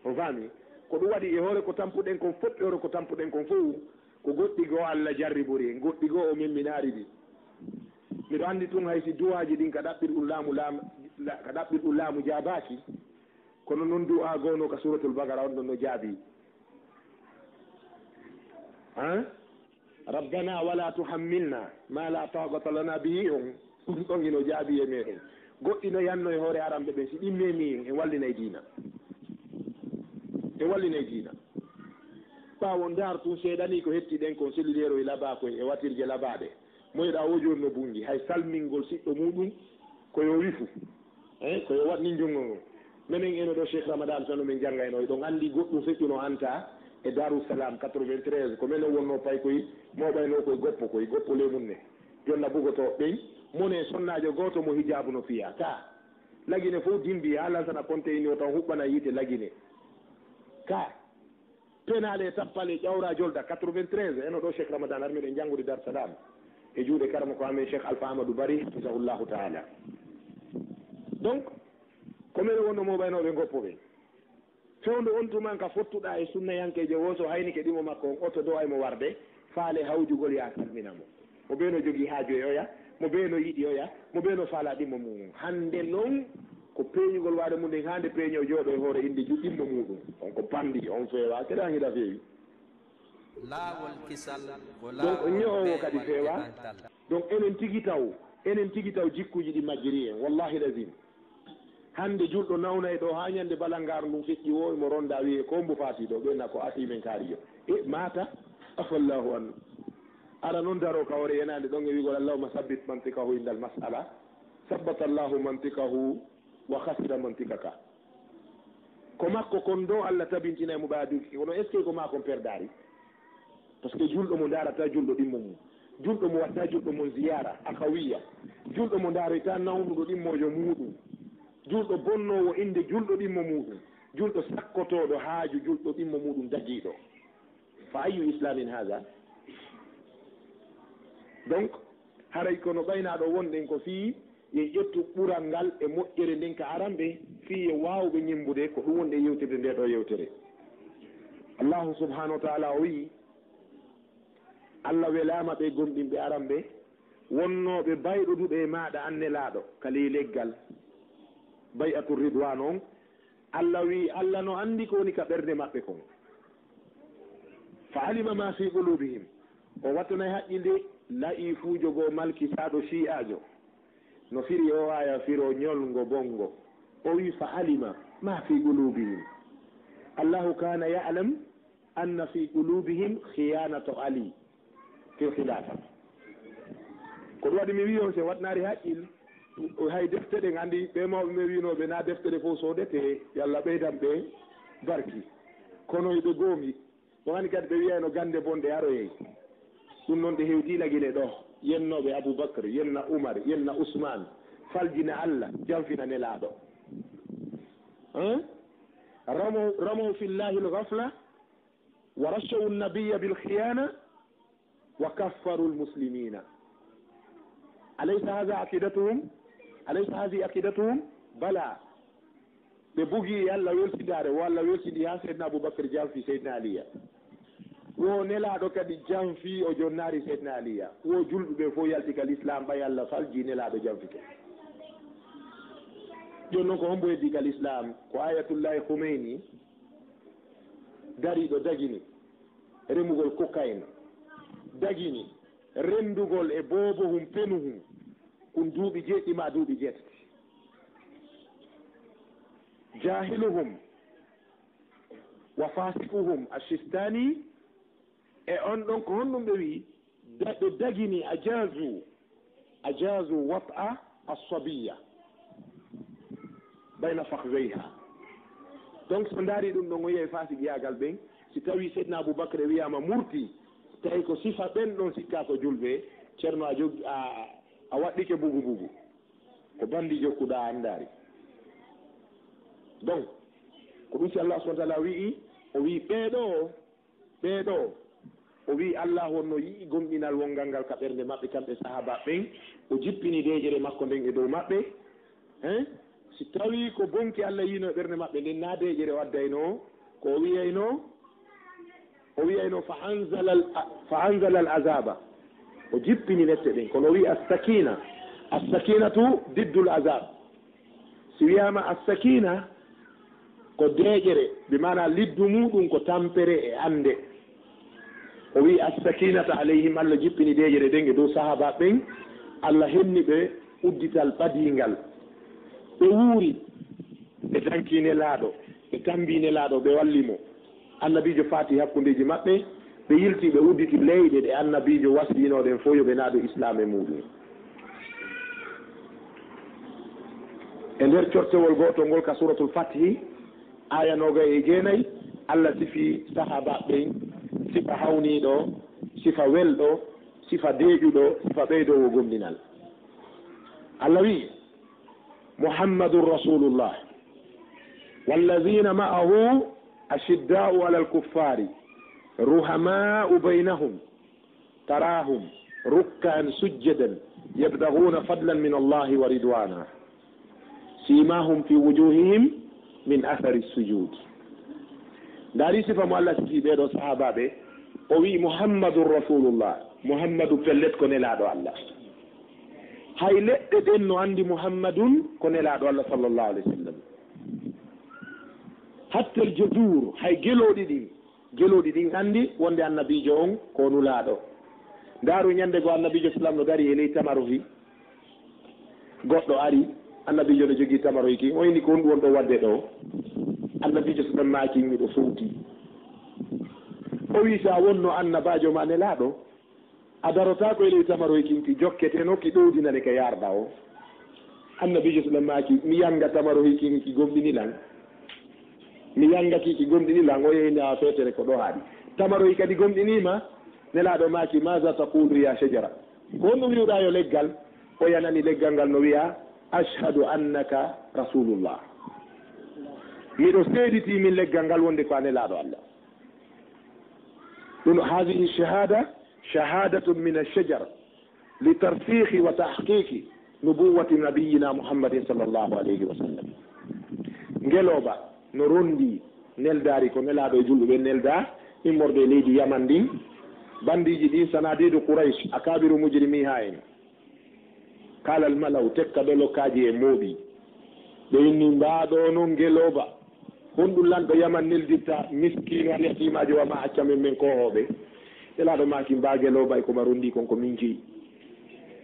On faami? Ko ɗum waɗi e hoore ko tampuɗen kon fof, e hoore ko tampuɗen kon fof, ko goɗɗi goo Allah jarribori en, goɗɗi goo o memminaari ɗi. Miɗo anndi tun hay si duwaaji ɗin ka ɗaɓɓirɗum laamu, laam-, la-, ka ɗaɓɓirɗum laamu jaabaaki, kono non du'a goo no ka Suuratul Baqara on ɗon no jaabi. Han? "Rabbana wala tuhammilna ma la taqata lana bihi", on, on ɗon ino jaabi e meɗen. Goɗɗi no yanno e hoore aranɓe ɓen, si ɗin memi en, en wallinay diina. En wallinay diina. Ɓaawo ndaar tun seeɗani ko hetti ɗen kon, selileeroy labaa koy e watirje labaaɗe. Moyɗa o jooni no bungi, hay salmingol siɗɗo muɗum ko yo wifu. Eh, ko yo waɗ nin junngo ngon. Menen eno ɗo Cheikh Ramadan tan no min janngayno, eɗon anndi goɗɗum feƴƴuno Anta e Darou Salam quatre-vingt-treize, ko menen wonno pay koy, moɓayno koy goppo, koy goppo lemun ne. Jonna bugoto ɓen, mone sonnaajo gooto mo hijaabu no fiya. Ka, Lagine fof dimbi, haa lansana konte ini o tan huɓɓana yiite Lagine. Ka, Penaale e tappale, ƴawra jolda, quatre-vingt-treize, eno ɗo Cheikh Ramadan ar meɗen janngude Dar Salam e juuɗe karamoko amen Cheikh Alpha Amadou Bari, hafisahullahu taala. Donc, ko meɗen wonno moɓaynooɓe ngoppo ɓe. Fewndo on tuman ka fottuɗa e sunnayankeejo woo, so haynike ɗimo makko on, oto do ay mo warde, faale hawjugol ya salmina mo. Mo bee no jogii haaju e oya, mo bee no yiɗi oya, mo bee no faalaa ɗimmo mum. Hannde non ko peeñugol waade mum ɗen, haa nde peeñoo jooɗo e hoore innde ju-, ɗimmo muuɗum. On ko panndi, on feewaa, kadi an hiɗa feewi. Laawol kisal ko donc, laawol ño'owo kadi peewal e feewaa. Antal. Donc, enen tigi taw, enen tigi taw jikkuuji ɗi majjiri en, wallahi lazim. Hannde julɗo nawnay ɗo haa ñande balangaar ndun feƴƴi, wo imo ronda wi'e ko mbo faati ɗo, ɓe na ko asii men kaari yo. E maata, afallahu anhu. Ara non daro ka hoore yenaande ɗon e wi'gol, "Allahumma sabbit mantiqahu indal mas'ala, sabbata Allahu mantiqahu wa khasira mantiqaka." Ko makko kon do Allah tabintinay mo ɓaduki, kono est-ce que ko maa kon perdaari? Parce que julɗo mo ndaarata julɗo ɗimmo mum, julɗo mo watta julɗo mon ziyara akhawiya, julɗo mo ndaarata nawnuɗo ɗimmoojo muuɗum, julɗo bonnoowo innde julɗo ɗimmo muuɗum, julɗo sakkotooɗo haaju julɗo ɗimmo muuɗum dagiiɗo. Fa ayyu islamin haza? Donc, haray kono ɓaynaaɗo wonɗen ko fii yo ƴettu ɓural ngal e moƴƴere nden ka aranɓe, fii yo waawɓe ñemmbude ko ɗum wonde yewtirde nde ɗo yewtere. Allahu subhanahu wa ta'ala o wi'i, Allah welaama ɓe gomɗinɓe aranɓe, wonnooɓe bayɗoduɓe e maaɗa an Nelaaɗo, ka ley leggal, bay'atu ridwan on, Allah wi'i, Allah no anndi ko woni ka ɓernde maɓɓe kon. Fa alima ma fi qulubihim. O wattanay haqqilde la'ifuujo goo malkisaaɗo shi'aajo. No firi o aya firo ñolngo bonngo. O wi'i, "Fa alima ma fi qulubihim." Allahu kana ya'lam anna fi qulubihim khiyanata Ali fil khilafa. Ko ɗum waɗi mi wi'i on, si en waɗnaali haqqil, Hay defte ɗen, anndi ɓe mawɓe ɓe wiinooɓe na defte ɗe fof soodetee, yo Allah ɓeydan ɓe barki. Kono eɓe goongi. On anndi kadi ɓe wiyayno gannde bonɗe aroyey. Ɗum noon ɗe hewtii lagine ɗo. Yennooɓe Abubakar, yenna Umar, yenna Usmaan, faljina Allah, janfina Nelaaɗo. Hein? Ramaw, ramaw fi llahi lgafla, wa rashawu nnabiya bilkhiyana, wa kaffaru lmuslimina. Alaysa hadha aqidatuhum? Alaysa hadhihi aqidatuhum? Bala. Ɓe bugi e Allah welsindaare, wo Allah welsindi haa Seydina Abubakar janfi Seydina Aliya. Wo Nelaaɗo kadi janfi, o jonnaari Seydina Aliya. Wo julɓe ɓe fof yalti ka lislaam, ɓay Allah falji Nelaaɗo janfike. Jooni noon ko hombo heddi ka lislaam? Ko Ayatullahi Khomeini dariiɗo dagini remugol cocaïne, dagini renndugol e boobohum penuhum, kun duuɓi jeeɗiɗi maa duuɓi jeetati. Jahiluhum wa fasikuhum Ashistani, e on ɗon ko honɗum ɓe wi'i? Da-, ɓe dagini, ajazu, ajazu wat'a as-sabiyya bayna fakhzayha. Donc, so ndaari ɗum ɗon, o yi'ay faasiqiyaagal ɓen. Si tawi Seydina Abubakar e wi'aama murti, tawi ko sifa ɓen ɗon sikkaa ko julɓe, Ceerno a jog-, a, a waɗɗike bugu bugu. Ko bandi jokkuɗaa a anndaari. Donc, ko ɗum si Allah subhanahu wa ta'ala wi'i, o wi'i ɓee ɗoo, ɓee ɗoo, o wi'i Allah honno yi'i gomɗinal wongal ngal ka ɓernde maɓɓe kamɓe sahaaba ɓen, o jippini deeƴere makko nden e dow maɓɓe. Hein? Si tawii ko bonki Allah yi'ino e ɓernde maɓɓe nden, naa deeƴere o addaynoo, ko o wi'aynoo, o wi'aynoo fa anzala al, fa anzala al azaba. O jippini lette ɗen, kono o wi'i as-sakina. As-sakinatu diddul azab. Si wi'aama as-sakina, ko deeƴere, bi maana liddu muuɗum ko tampere e annde. O wi'i as-sakinata alayhim, Allah jippini deeƴere ɗen e dow sahaaba ɓen, Allah henni ɓe uddital ɓadiingal. Ɓe wuuri, ɓe dankii Nelaaɗo, ɓe tammbii Nelaaɗo, ɓe walli mo. Annabiijo faati hakkundeeji maɓɓe, ɓe yilti, ɓe udditi leyɗe ɗe Annabiijo wasiyinoo ɗen fof yo ɓe naadu Islaam e muuɗum. E nder cortewol gootol ngol ka Suuratul Fathi, aaya noogay e jeenay, Allah sifii sahaabaaɓe ɓen sifa hawniiɗo, sifa welɗo, sifa deeƴuɗo, sifa ɓeydoowo gomɗinal. Allah wi'i, محمد رسول الله والذين معه أشداء على الكفار رحماء بينهم تراهم ركعا سجدا يبتغون فضلا من الله ورضوانا سيماهم في وجوههم من أثر السجود. Ndaari sifa mo Allah sifii ɓee ɗoo sahaabaaɓe, o wi'i, Muhammadun Rasulullah, Muhammadu pellet ko Nelaaɗo Allah. Hay leɗɗe ɗen no anndi Muhammadun ko Nelaaɗo Allah sallallahu alayhi wa sallam. Hattel joduur, hay gelooɗi ɗin, gelooɗi ɗin anndi wonde Annabiijo on ko nulaaɗo. Ndaaru ñannde goo Annabiijo sallam no dari e ley tamarohi. Goɗɗo ari, Annabiijo no jogii tamarohi kin, o inni, ko honɗum won ɗo waɗde ɗo? Annabiijo sallam maaki, miɗo fowti. O wi'i, si a wonno Annabaajo maa Nelaaɗo, a darotaako e ley tamarohi kin, ki jokketeno, ki ɗowdinane ka yarda o. Annabiijo sallam maaki, mi yanga tamarohi kin, ki gomɗini lan. Mi yanga ki, ki gomɗini lan. O yehi nde a feetere ko ɗo haaɗi. Tamarohi kadi gomɗiniima. Nelaaɗo maaki, maza taqulu ya shajara? Ko honɗum wi'uɗaa yo leggal? O yanani leggal ngal no wi'a, ashhadu annaka rasulullah. Miɗo seeditii min leggal ngal wonde ko a Nelaaɗo Allah. Ɗum, hadihi shahada, shahadatun min ash-shajar li tarsikhi wa tahqiqi nubuwwati nabiyyina Muhammadin sallallahu alayhi wa sallam. Ngelooba no ronndii neldaari ko Nelaaɗo e julɓe ɓen neldaa, immorde e leydi Yaman ndin, banndiiji ɗin, sanadiidu Quraysh, akaabiru mujrimiihaa en. Qaalal mala'u, tekka dolokkaaji e mooɓi. Ɓe inni, mbaa ɗoo non ngelooba, honɗum lanɗo Yaman neldirta miskiino al yatiimaajo wa maa acca men, men koohooɓe? Nelaaɗo maaki, mbaa ngelooba e ko ma ronndii kon ko min jeyi.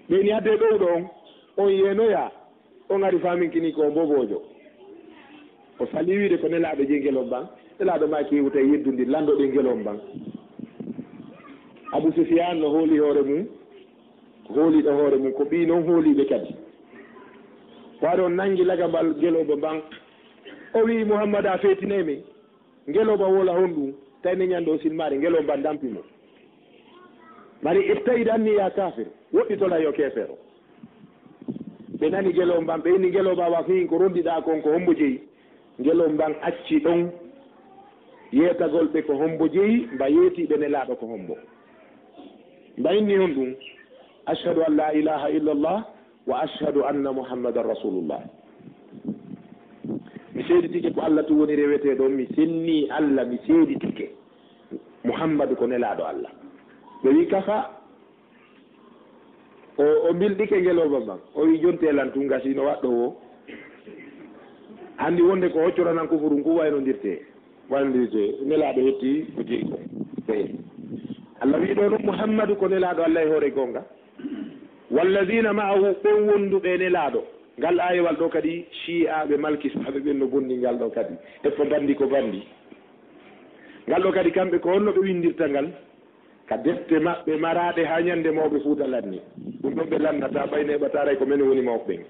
Ɓe inni, adde ɗowɗo on, on yeenoyaa, on ari faaminkinii ko o mboboojo. O salii wiide ko Nelaaɗo jeyi ngelooba. Nelaaɗo maaki, wota yeddondir, lanndo ɗen ngelooba. Abu Sufyaan no hooli hoore mum, hooliiɗo hoore mum, ko ɓii non hooliiɓe kadi. Ɓaade on nanngi lagabal ngelooba mban, o wi'i, "Muhammad, a feetinay men." Ngelooba woola honɗun, tawi ne ñande o silmaade, ngelooba mban dampi mo. Mari, "Ibta'id anni ya kafir, woɗɗitolaa yo keefeero." Ɓe nani ngelooba mban, ɓe inni, "Ngelooba, wa fii ko rondiɗaa kon ko hombo jeyi?" Ngelooba mban acci ɗon yeetagol ɓe ko hombo jeyi, mba yeeti ɓe Nelaaɗo ko hombo. Mba inni honɗun, "Ashhadu an la ilaha illallah wa ashhadu anna Muhammadan rasulullah." Mi seeditike ko Allah tun woni reweteeɗo on, mi senni Allah, mi seeditike Muhammadu ko Nelaaɗo Allah. Ɓe wi'i, "Kafa." O, o bilɗike ngelooba mban. O wi'i, "Jonte lan tun gasi no waɗɗo wo. Anndi wonde ko hoccoranan kufurun kun waynondirte." Waynondirte. Nelaaɗo hetti ko jeyi ko. Eey. Allah wi'i ɗoo non Muhammadu ko Nelaaɗo Allah e hoore goonga. "Wallazina ma'ahu", ɓen wonduɓe e Nelaaɗo. Ngal aayewal ɗoo kadi, Shi'aaɓe Malkisaaɓe ɓen no bonni ngal ɗoo kadi. Eppa banndi ko banndi. Ngal ɗoo kadi, kamɓe ko honno ɓe winndirta ngal? Ka defte maɓɓe maraaɗe haa ñande mawɓe Fuuta lanni. Ɗun ɗon ɓe lannata, ɓay neeɓataray ko men woni mawɓe ɓen.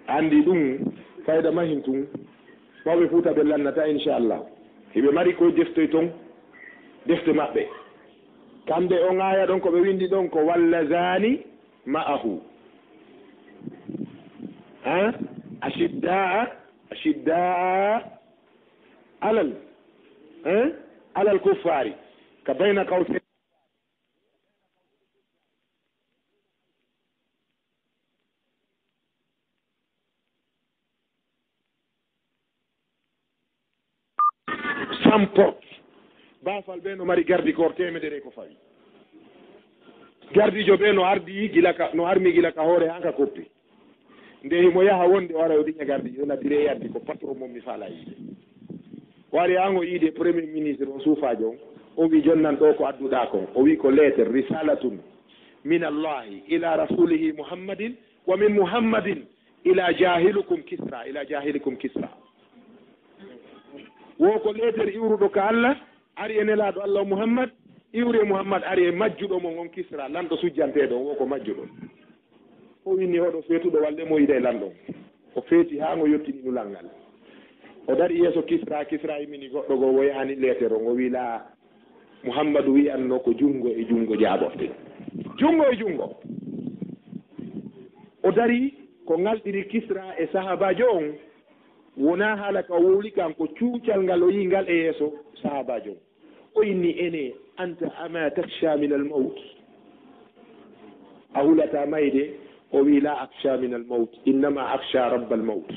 Anndi ɗun, fayda mahin tun, mawɓe Fuuta ɓe lannata, inchallah. Hiɓe mari ko deftoy ton, defte maɓɓe. Kamɓe on aaya ɗon ko ɓe winndi ɗon ko "Wallazani ma'ahu." Ha? Ashidda'a, ashidda'a alal, eh? Alal kuffaari. Ka bayna kawse. Samport. Baafal ɓe no mari gardi koor teemedere ko fawi. Gardiijo ɓe no ardi gila ka, no armi gila ka hoore haa ka koppi. Nde himo yaha wonde o ara o diña gardiijo, na dire yaddi ko patron mon mi faala yiide. O ari haa o yiide premier ministre on suufaajo on, o wi jonnan ɗoo ko adduɗaa kon. O wi ko lettre, risalatun min Allahi ila rasulihi Muhammadin wa min Muhammadin ila jahilukum Kisra, ila jahilikum Kisra. Wo ko leeter iwruɗo ka Allah, ari e Nelaaɗo Allah Muhammad, iwri e Muhammad, ari e majjuɗo mon on Kisra, lanɗo sujjanteeɗo on, wo ko majjuɗo. O inni oɗo feetuɗo walde mo yiɗa e lanɗo on. O feeti haa ngo yottini nulal ngal. O dari yeeso Kisra, Kisra immini goɗɗo goo, wo yahani leeter on, o wi laa, Muhammadu wi'anno ko junngo e junngo jaaborte. Junngo e junngo. O dari ko ŋalɗini Kisra e sahaabaajo on, wonaa haala ka o wowli kan, ko cuucal ngal o yi'i ngal e yeeso sahaabaajo on. O inni, ene, anta ama takhsha min al mawt? A hulataa mayde? O wi'i, laa akhsha min al mawt, innama akhsha rabbal mawt.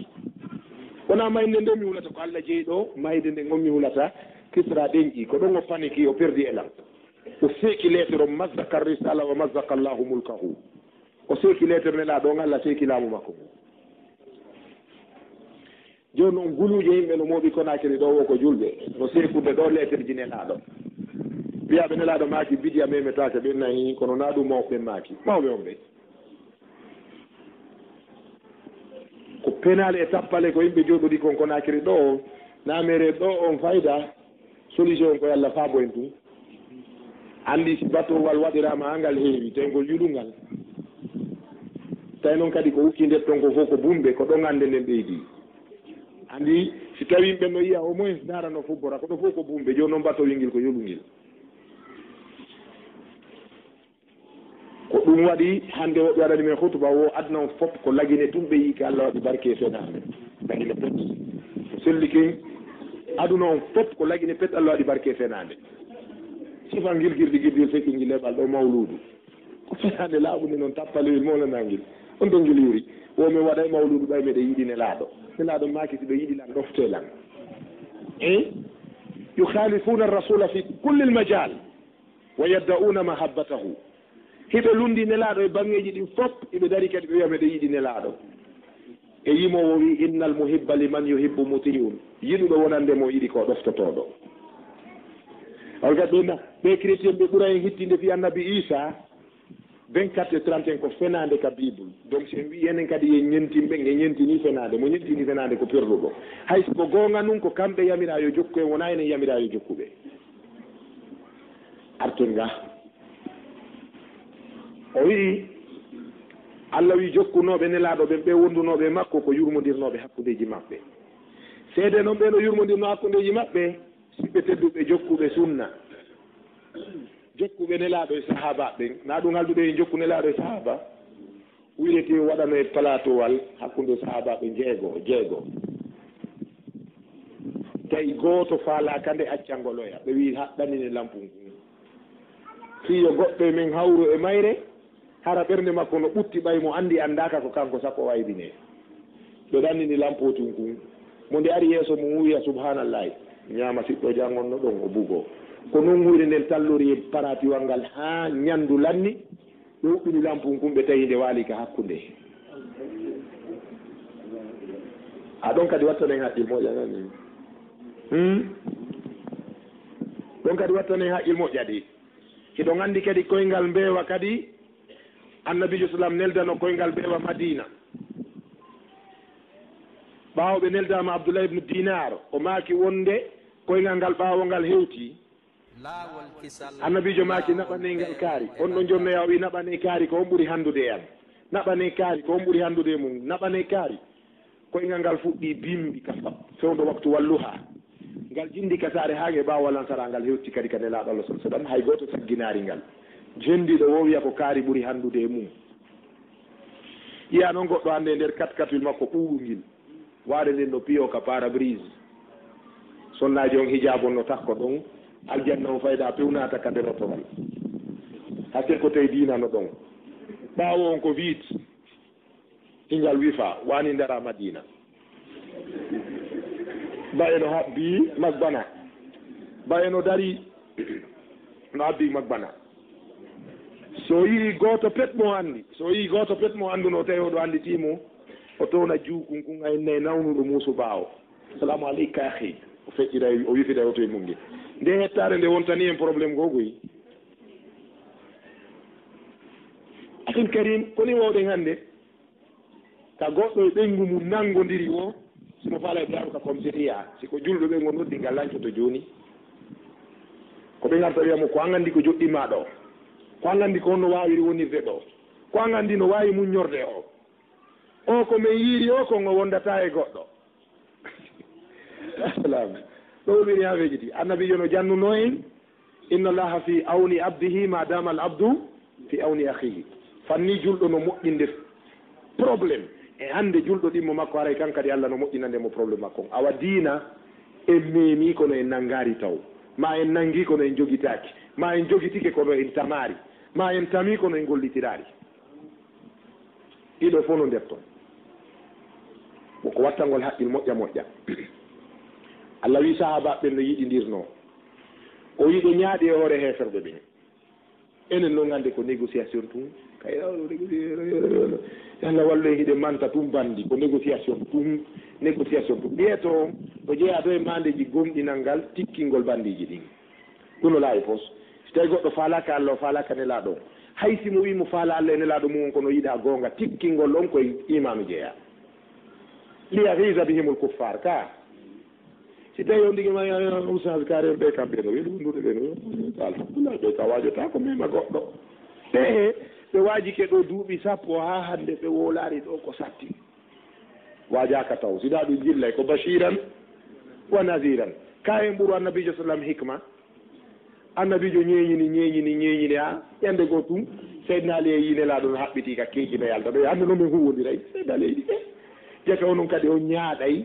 Wonaa mayde nden mi hulata, ko Allah jeyi ɗoo, mayde nden on mi hulata. Kisra ɗenƴi, ko ɗon o paniki, o perdi e lan. O seeki leeter on, mazzaka risala wa mazzaka Allahu mulkahu. O seeki leeter Nelaaɗo on, Allah seeki laamu makko ngun. Jooni non guluuje yimɓe no mooɓi Konaakiri ɗoo wo ko julɓe, no seekude ɗoo leeterji Nelaaɗo. Wiyaaɓe Nelaaɗo maaki bidiya memetaake, ɓen nahi, kono naa ɗun mawɓe ɓen maaki. Mawɓe on ɓen. Ko penaale e tappale ko yimɓe jooɗodi kon Konaakiri ɗoo, na mere ɗoo on fayda. Solution ko yo Allah faabo en tun. Anndi si batowal waɗiraama haa ngal heewi, tawi ngol yulungal. Tawi non kadi ko wukki nder ton ko fof ko bumɓe, ko ɗon annde nden ɓeydi. Anndi si tawi yimɓe no yi'a au moins ndaara no fubbora, kono fof ko bumɓe. Jooni non batowel ngel ko yolungel. Ko ɗum waɗi hannde woɓɓe waɗani men hutuba wo aduna on fof ko lagine tun ɓe yi'i ka Allah waɗi barke e fenaande. Lagine pet. Ko selli ken aduna on fof ko lagine pet Allah waɗi barke e fenaande. Sifan ngil girdi girdi fekki ngil heɓal ɗo mawluudu. Ko fenaande laaɓunde non tappalewel mawlanaa ngil. On ɗon ngil yuri. Wo men waɗay mawluudu ɓay meɗen yiɗi Nelaaɗo. Nelaaɗo maaki si ɓe yiɗi lan ɗofte lan. Eh? Yukhalifuna ar-rasula fi kulli al-majal. Wa yadda'una mahabbatahu. Hiɓe lundi Nelaaɗo e baŋŋeeji ɗin fof, hiɓe dari kadi ɓe wi'a meɗen yiɗi Nelaaɗo. E yimoowo wi'i, innal muhibba liman yuhibbu muti'un. Yiɗuɗo wonande mo yiɗi ko ɗoftotooɗo. On kadi ɓe na, ɓe chrétien ɓe ɓura en hittinde fii annabi Iisaa, vingt-quatre e trente et un ko fenaande ka Bible. Donc, si en wi'i enen kadi en ñentin ɓen, en ñentini fenaande. Mo ñentini fenaande ko perduɗo. Hay si ko goonga nun, ko kamɓe yamiraa yo jokku en, wonaa enen yamiraa yo jokku ɓe. Arten ga. O wi'i, Allah wi jokkunooɓe Nelaaɗo ɓen, ɓe wondunooɓe e makko ko yurmondirnooɓe hakkundeeji maɓɓe. Seede non ɓe no yurmondirnoo hakkundeeji maɓɓe, siɓɓe tedduɓe jokkuɓe sunna. Jokkuɓe Nelaaɗo e sahaabaaɓe ɓen, na ɗum haldude en jokku Nelaaɗo e sahaaba? Wiretee waɗano e palaatowal hakkunde sahaabaaɓe jeego, jeego. Tawi gooto faalaaka nde accangol oya, ɓe wi haɗɗanine lampun kun. Fii yo goɗɗo e men hawru e mayre, hara ɓernde makko no ɓutti ɓay mo anndi anndaaka ko kanko sakko waybinee. Ɓe ɗannini lampootun kun. Mo nde ari yeeso mum wiya, "Subhaanallahi." Ñaama siɗɗo jangon no ɗon o bugoo. Ko non huyre nden tallori e paraatiwal ngal haa ñanndu lanni. Ɓe huɓɓini lampun kun, ɓe tawi nde waali ka hakkunde. A ɗon kadi wattanen haqqil moƴƴa nani. Hmm? Ɗon kadi wattanen haqqil moƴƴa de. Hiɗon anndi kadi koyngal mbeewa kadi Annabiijo sallam neldano koyngal mbeewa Madiina. Ɓaawo ɓe neldaama Abdullah ibn Dinar, o maaki wonde koyngal ngal ɓaawo ngal hewti. Laawol kisal. Annabiijo maaki, "Naɓanee ngal kaari." On ɗon jonnoya o wi, "Naɓanee kaari, ko on ɓuri hanndude e an? Naɓanee kaari, ko on ɓuri hanndude e mum? Naɓanee kaari." Koyngal ngal fuɗɗi bimbi ka fa-, fewndo waktu walluha. Ngal jindi ka saare haa e ɓaawo lansara ngal hewti kadi ka Nelaaɗo Allah sallallahu alaihi wasallam. Hay gooto sagginaari ngal. Jendiiɗo woo wiya ko kaari ɓuri hanndude e mum. Yiya non goɗɗo hannde e nder katkatul makko ɓuuɗungil. Waade nden no piyo ka pare-brise. Sonnaaji on hijaabu on no takko ɗon. Aljanna on fayda pewnaata ka nder otoral. Hakkil ko tawi diina no ɗon. Ɓaawo on ko viit. Hingal wifa, wani ndara Madina. Ba eno habbi magbana. Ba eno dari no habbi magbana. So yi gooto pet mo andi, so yi gooto pet mo anduno tawi oɗo andi timo, o towna juukun kun ay nay nawnuɗo muusu ɓaawo. "Salamu aleyka, akhi." O feƴƴiray, o wifida oto e mum nge. Nde hettaare nde wontani en problème gogoy. Akin Karim, koni wawɗen hannde? Ka goɗɗo e ɓeyngu mum nanngondiri o, si mo faala e daamu ka commissariat, si ko julɗo ɓe ngo noddi ngal lancoto jooni. Ko ɓe ngarta wiya mo, "Ko an anndi ko joɗɗi ma ɗo? Ko an anndi ko honno waawiri wonirde ɗo? Ko an anndi no waawi muññorde o? O ko men yiiri o, ko ngo wondata e goɗɗo." Salam. Ɗo woni haa weejiti. Annabiijo no jannuno en, "Inna Allaha fi awni abdihi ma dama al abdu fi awni akhihi." Fanni julɗo no moƴƴinde problème. E hannde julɗo ɗimmo makko, haray kan kadi Allah no moƴƴinande mo problème makko on. Awa diina, en meemi kono en nanngaari taw. Ma en nanngi kono en jogitaaki. Ma en jogitike kono en tamaari. Ma en tami kono en gollitiraari. Ɗiɗo fof no nder ton. Ko wattangol haqqil moƴƴa moƴƴa. Allah wi sahaabaaɓe ɓen no yiɗindirnoo. O wi ɓe ñaaɗi e hoore heeferɓe ɓen. Enen non hannde ko négociation tun. Kay, Allah wallu en hiɗen manta tun bandi. Ko négociation tun, négociation tun. Ɓiyeto, ko jeyaa to e maandeeji gomɗinal ngal, tikkingol bandiiji ɗin. Ɗum no laawi pos. Si tawi goɗɗo faalaaka Allah, o faalaaka Nelaaɗo on. Hay si mo wii mo faala Allah e Nelaaɗo mum on, kono yiɗaa goonga, tikkingol on koye iimaanu jeyaa. "Li yaghiza bihimul kuffar," ka. Si tawi on ndigi ma, "Ya, ya, Ustaz, kaare on ɓe kam ɓe no weli wondude ɓe no." Alhamdulillah, ɓe ka waajotaa ko mema goɗɗo. Ɓe he, ɓe waajike ɗo duuɓi sappo haa hannde ɓe wowlaari ɗo ko satti. Waajaaka taw. Sida ɗum jillay ko bashiran wa naziran. Ka en ɓuru Annabiijo sallam hikma. Annabiijo ñeeñini, ñeeñini, ñeeñini, haa ñande goo tun, Seydina Ali e yi Nelaaɗo no haɓɓiti ka keeji no yalta ɗo. Hannde no men huwondiray. Seydina Ali e yi, eh, jaka onon kadi on ñaaɗay.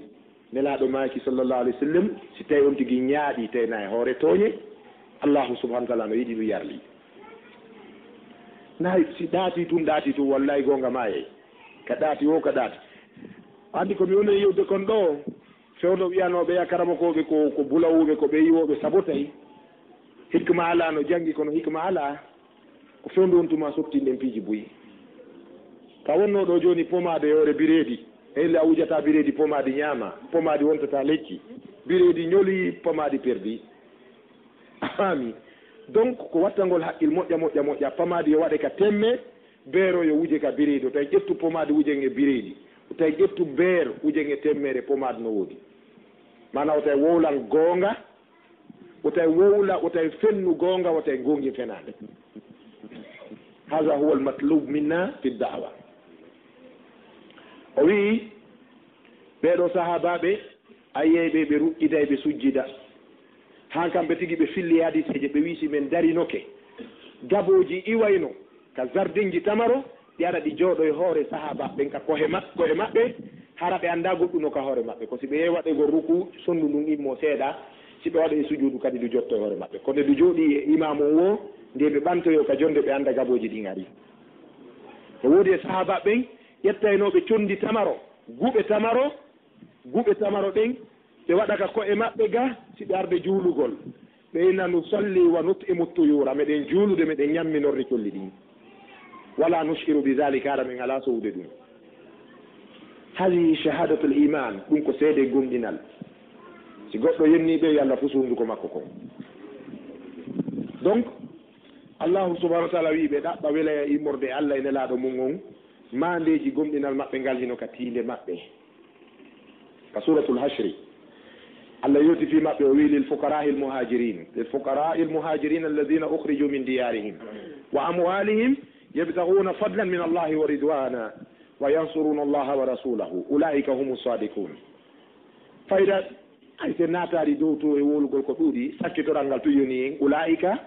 Nelaaɗo maaki sallallahu alayhi wa sallam, si tawi on tigi ñaaɗi, tawi na e hoore tooñe, Allahu subhanahu wa taala no yiɗi ɗum yarli. Na si ɗaati tun, ɗaati tun, wallahi goonga maayay. Ka ɗaati wo, ka ɗaati. Anndi ko mi woni e yi'ude kon ɗo, fewndo wiyanooɓe ya karamokooɓe ko, ko bulawuɓe, ko ɓe yiwooɓe sabotay. Hikma alaa no janngi, kono hikma alaa. Ko fewndo on tuma sottinɗen piiji buy. Ka wonno ɗo jooni pomaade e hoore bireedi. E illa a wujata bireedi pomaadi ñaama, pomaadi wontata lekki. Bireedi ñoli, pomaadi perdi. A faami? Donc, ko wattangol haqqil moƴƴa, moƴƴa, moƴƴa. Pomaadi yo waɗe ka temme, beero yo wuje ka bireedi. O tawi ƴettu pomaadi wujen e bireedi. O tawi ƴettu beer wujen e temmere pomaadi no woodi. Maana o tawi wowlan goonga, o tawi wowla, o tawi fennu goonga, o tawi goongin fenaande. Haza huwa al-matlub minna fi da'wa. O wi'i, ɓee ɗoo sahaabaaɓe, a yi'ay ɓe, ɓe ruƴƴitay, ɓe sujjida. Haa kamɓe tigi ɓe filli hadiiseeje, ɓe wi'i, si men darinoke gabooji iwayno ka jardinji tamaro, ɗi ara ɗi jooɗo e hoore sahaabaaɓe ɓen ka ko'e ma-, ko'e maɓɓe, hara ɓe anndaa goɗɗun no ka hoore maɓɓe. Ko si ɓe yehi waɗegol ruku, sonndu ndun immoo seeɗa, si ɓe waɗi e sujuudu kadi ndu jotto e hoore maɓɓe. Ko nde ndu jooɗii e imaamu on woo, nde ɓe ɓantoyoo ka jonnde ɓe annda gabooji ɗin arii. No woodi e sahaabaaɓe ɓen ƴettaynooɓe conndi tamaro, guɓe tamaro, guɓe tamaro ɗen, ɓe waɗa ka ko'e maɓɓe ga, si ɓe arde juulugol. Ɓe inna, "Nusalli wa nut'imu tuyura, meɗen juulude, meɗen ñamminorde colli ɗin. Wala nush'iru bi dhalika, hara men alaa sowude ɗum." Hadihi shahadatul iman, ɗum ko seede gomɗinal. Si goɗɗo yennii ɓe, yo Allah fusu hunnduko makko kon. Donc, Allahu subhanahu wa ta'ala wi'i ɓe ɗaɓɓa welaya immorde e Allah e Nelaaɗo mum on, maandeeji gomɗinal maɓɓe ngal hino ka tiinde maɓɓe. Ka Suratul Hashri, Allah yewti fii maɓɓe, o wi'i, "Lil fuqara'il muhajirin, lil fuqara'il muhajirin alladhina ukhriju min diyarihim wa amwalihim yabtaghuna fadlan min Allahi wa ridwana wa yansuruna Allaha wa rasulahu, ulaika humus sadiqun." Fayda, ay, si en naataali dow to e wowlugol ko ɗuuɗi, sakkitoral ngal tun yoni en, ulaika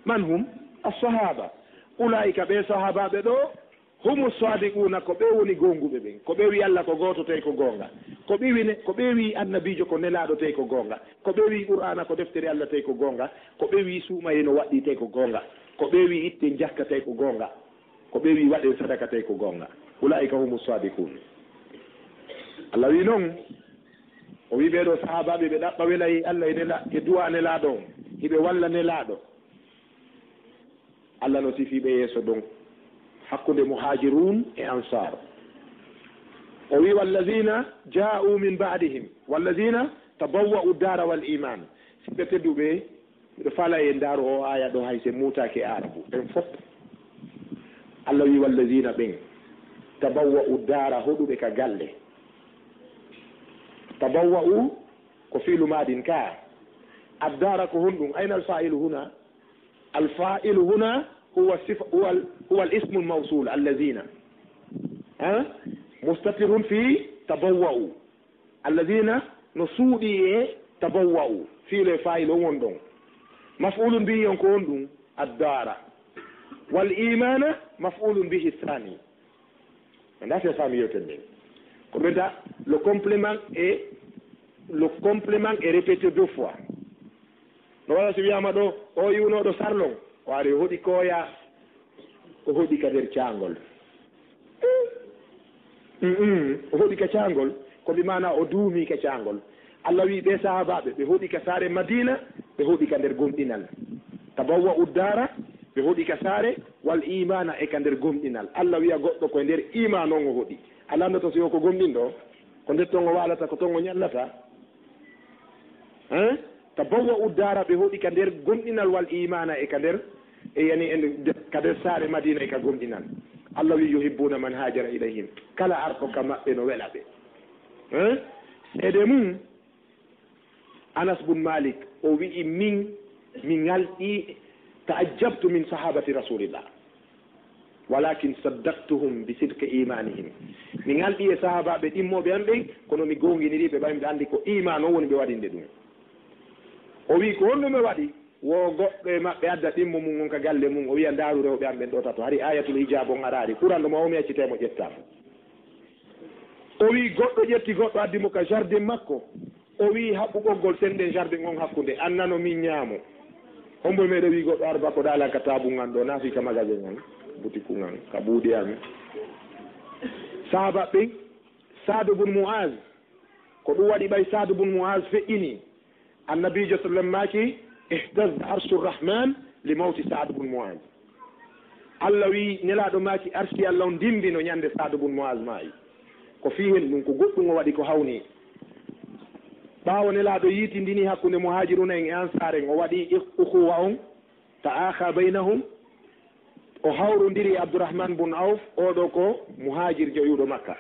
man hum as-sahaba. Ulaika, ɓe sahaabaaɓe ɗoo, humu sadiquna, ko ɓe woni goonguɓe ɓen. Ko ɓe wi'i Allah ko gooto, tawi ko goonga. Ko ɓe wi'i ne-, ko ɓe wi'i Annabiijo ko Nelaaɗo, tawi ko goonga. Ko ɓe wi'i Qur'aana ko deftere Allah, tawi ko goonga. Ko ɓe wi'i suumayee no waɗɗii, tawi ko goonga. Ko ɓe wi'i itten jakka, tawi ko goonga. Ko ɓe wi'i waɗen sadaka, tawi ko goonga. Ulaa'ika humu sadiqun. Allah wi'i non, o wi'i ɓee ɗoo sahaabaaɓe ɓe ɗaɓɓa wela e Allah e Nela-, e du'a Nelaaɗo on. Hiɓe walla Nelaaɗo. Allah no sifii ɓe yeeso ɗon, hakkunde Muhaajiruun e Ansaar. O wi'i, "Wallazina jaa'u min ba'dihim, wallazina tabawwa'u daara wal iman." Siɓɓe tedduɓe, miɗo faalaa en ndaaru oo aaya ɗoo, hay si en muutaaki e Aarabu, en fof. Allah wi'i, "Wallazina", ɓen, "tabawwa'u daara", hoɗuɓe ka galle. Tabawwa'u ko fiilu maadin ka. Ad daara ko honɗum? Ayna al faa'ilu huna? Al faa'ilu huna huwa sifa, huwa al, huwa al ismu al mawsul, allazina. Ha? Mustatirun fi tabawwa'u. Allazina no suuɗii e tabawwa'u. Fiilu e faa'ilu on won ɗon. Maf'ulun bihi on ko honɗum? Ad daara. Wal imana maf'ulun bihi thani. Ndaa si a faami yewtere nden. Ko ɓe da, le complément est, le complément est répété deux fois. No wala si wiyaama ɗoo, o iwnooɗo sarlon, o ari o hoɗi kooya, o hoɗi ka nder caangol. Mm, mm, o hoɗi ka caangol, ko bi maana o duumi ka caangol. Allah wi'i ɓee sahaabaaɓe, ɓe hoɗi ka saare Madiina, ɓe hoɗi ka nder gomɗinal. Tabawwa'u daara, ɓe hoɗi ka saare, wal imaana, e ka nder gomɗinal. Allah wi'a goɗɗo ko e nder imaan on o hoɗi. A landoto si o ko gomɗinɗo? Ko nder ton o waalata, ko ton o ñallata? Hein? Tabawwa'u daara, ɓe hoɗi ka nder gomɗinal, wal imaana, e ka nder, e yani, en, ka nder saare Madiina, e ka gomɗinal. Allah wi'i, "Yuhibbuna man haajara ilayhim." Kala arɗo ka maɓɓe no wela ɓe. Hein? Seede mum, Anas bun Malik, o wi'i, min, mi ŋalɗi, ta'ajjabtu min sahabati Rasulillah, walakin saddaqtuhum bi sidqi imanihim. Mi ŋalɗi e sahabaaɓe ɗimmooɓe am ɓen, kono mi goonginiri ɓe, ɓay miɗo anndi ko iman on woni ɓe waɗinde ɗum. O wi'i, ko honɗum ɓe waɗi? Wo goɗɗo e maɓɓe adda ɗimmo mum on ka galle mum, o wi'a, "Ndaaru rewɓe am ɓen ɗoo tato, hari ayatul hijab on araali, Qur'an ɗo mo o mi accitay mo ƴettaa mo." O wi'i goɗɗo ƴetti goɗɗo addi mo ka jardin makko. O wi'i, "Haɓɓu ɓoggol, senɗen jardin on hakkunde, an nano min ñaamo." Hombo e meɗen wi'i goɗɗo, "Ar bako ɗaalan ka taabu ngan ɗoo, naa fii ka magasin an, butiku ngan, ka buuɗi an." Sahaaba ɓen, Saadu bun Mu'az, ko ɗum waɗi ɓay Saadu bun Mu'az feƴƴini. Annabiijo sallam maaki, "Ihtazza arshu rahman li mawti Sa'd bun Mu'az." Allah wi'i, Nelaaɗo maaki, arsi Allah on dimmbino ñande Sa'd bun Mu'az maayi. Ko fii hen ɗum, ko goɗɗum o waɗi ko hawni. Ɓaawo Nelaaɗo yiitindini hakkunde Muhaajiruuna en e Ansaar en, o waɗi ik-, ukhuwa on, ta'akha baynahum, o hawrondiri e Abdurrahman bun Awf, oo ɗoo ko muhaajirjo iwɗo Makka.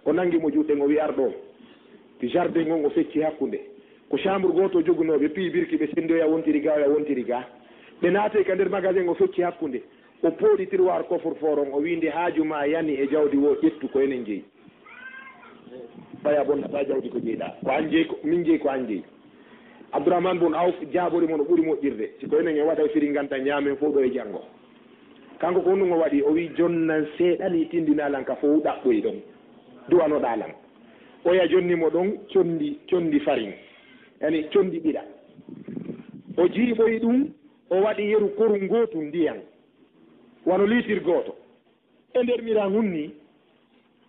O nangi mo juuɗe, o wi'i, "Ar ɗoo." Jardin on o fecci hakkunde. Ko chambre gooto o jogunoo, ɓe piyi birki, ɓe sendoya, wontiri ga, oya wontiri ga. Ɓe naati ka nder magasin, o fecci hakkunde. O pooɗi tiroir coffre-fort on, o wi'i, "Nde haaju maa yani e jawdi woo, ƴettu, ko enen jeyi." Ɓaya bonnata jawdi ko jeyɗa. Ko an jeyi, ko min jeyi, ko an jeyi. Abdourahmane bun Awf jaabori mo no ɓuri moƴƴirde. Si ko enen en waɗay firi nganta ñaamen fof ɗo e janngo. Kanko ko honɗum o waɗi? O wi'i, "Jonnan seeɗa ni tindina lan ka fow ɗaɓɓoy ɗon. Duwanoɗaa lan." Oya jonni mo ɗon condi, condi farin. Yani condi ɗiɗa. O jiiɓoyi ɗum, o waɗi yeru koru ngootu ndiyan. Wano liitir gooto. E nder miran hun ni,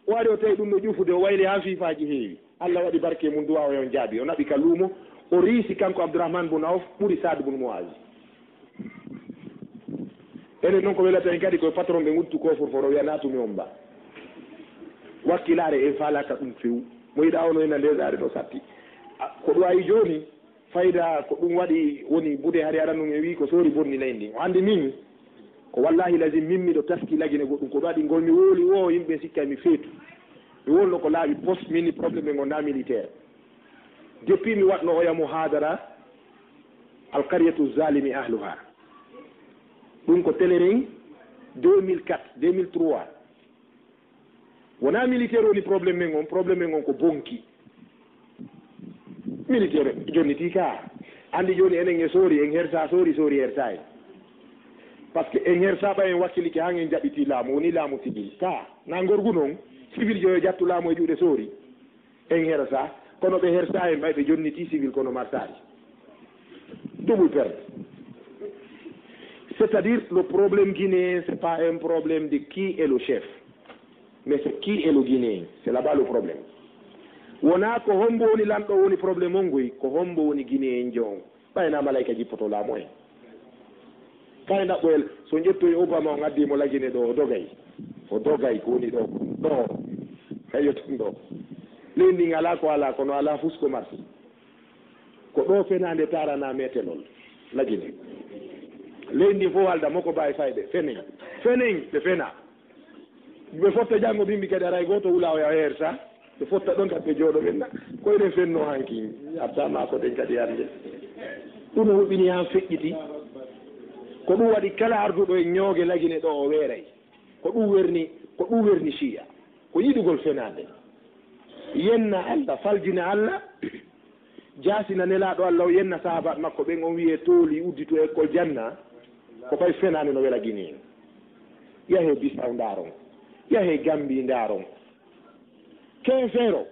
o ari o tawi ɗum no ƴufude, o wayli haa fiifaaji heewi. Allah waɗi barke mum, duwaawo on jaabi. O naɓi ka luumo, o riisi kanko Abdourahmane bun Awf ɓuri Saad bun Muaz. Enen noon ko welata en kadi koye patron ɓe nguddu ko furforo wiya naatumi on ba. Wakkilaare en faalaaka ɗum few. Mo yiɗa ono ena nde zaare ɗo satti. A, ko ɗum wayi jooni, fayda ko ɗum waɗi woni buɗe hari aranum e wi ko soori bonni leydi. O anndi min, ko wallahi lazim min miɗo taski lagine goɗɗum. Ko ɗum waɗi ngol mi wowli o yimɓe sikka mi feetu. Mi wowlno ko laaɓi poste min ni problème ɓe ngonda militaire. Depuis mi waɗno oya muhadara, alqaryatu zalimi ahluha. Ɗum ko Telerin deux mille quatre, deux mille trois. Wona militaire woni problème men on, problème men on ko bonki. Militaire jonniti ka. Anndi jooni enen e soori, en hersa soori, soori hersa en. Parce que en hersa ɓay en wakkilike han en jaɓɓiti laamu, woni laamu civil. Ka, na ngorgu non, civil jo yo jattu laamu e juuɗe soori. En hersa, kono ɓe hersa en ɓay ɓe jonniti civil kono marsaali. Double perte. C'est-à-dire, le problème guinéen, c'est pas un problème de qui est le chef, mais c'est qui est le Guinéen. C'est là-bas le problème. Wona ko hombo woni lanɗo woni problème on ngoy, ko hombo woni Guinéen jo on. Ɓay na malaika jippoto laamu en. Kay ɗaɓɓoyel, so ƴettoy Obama on addi mo lagine ɗo, o dogay. O dogay ko woni ɗo, ɗo. Kayo tun ɗo. Leydi ndin alaa ko alaa, kono alaa fus ko marsi. Ko ɗo fenaande tarana metelol. Lagine. Leydi ndin fof halda mo ko baawi fayde. Fenen. Fenen, ɓe fena. Ɓe fotta janngo bimbi kadi aray gooto wula o yaha hersa. Ɓe fotta ɗon kadi ɓe jooɗo ɓenna. Ko enen fenno hanki. Arta ma ko ɗen kadi hannde. Ɗum hulɓini han feƴƴiti. Ko ɗum waɗi kala arduɗo e ñooge lagine ɗo o weeray. Ko ɗum werni, ko ɗum werni Shiya. Ko yiɗugol fenaande. Yenna Allah, faljina Allah, jaasina Nelaaɗo Allah, o yenna sahaabaaɓe makko ɓen, on wi'e tooli udditu e école janna, ko fay fenaande no wela Guinéen. Yahe Bissau ndaaron, yahe Gambie ndaaron. Ken feero,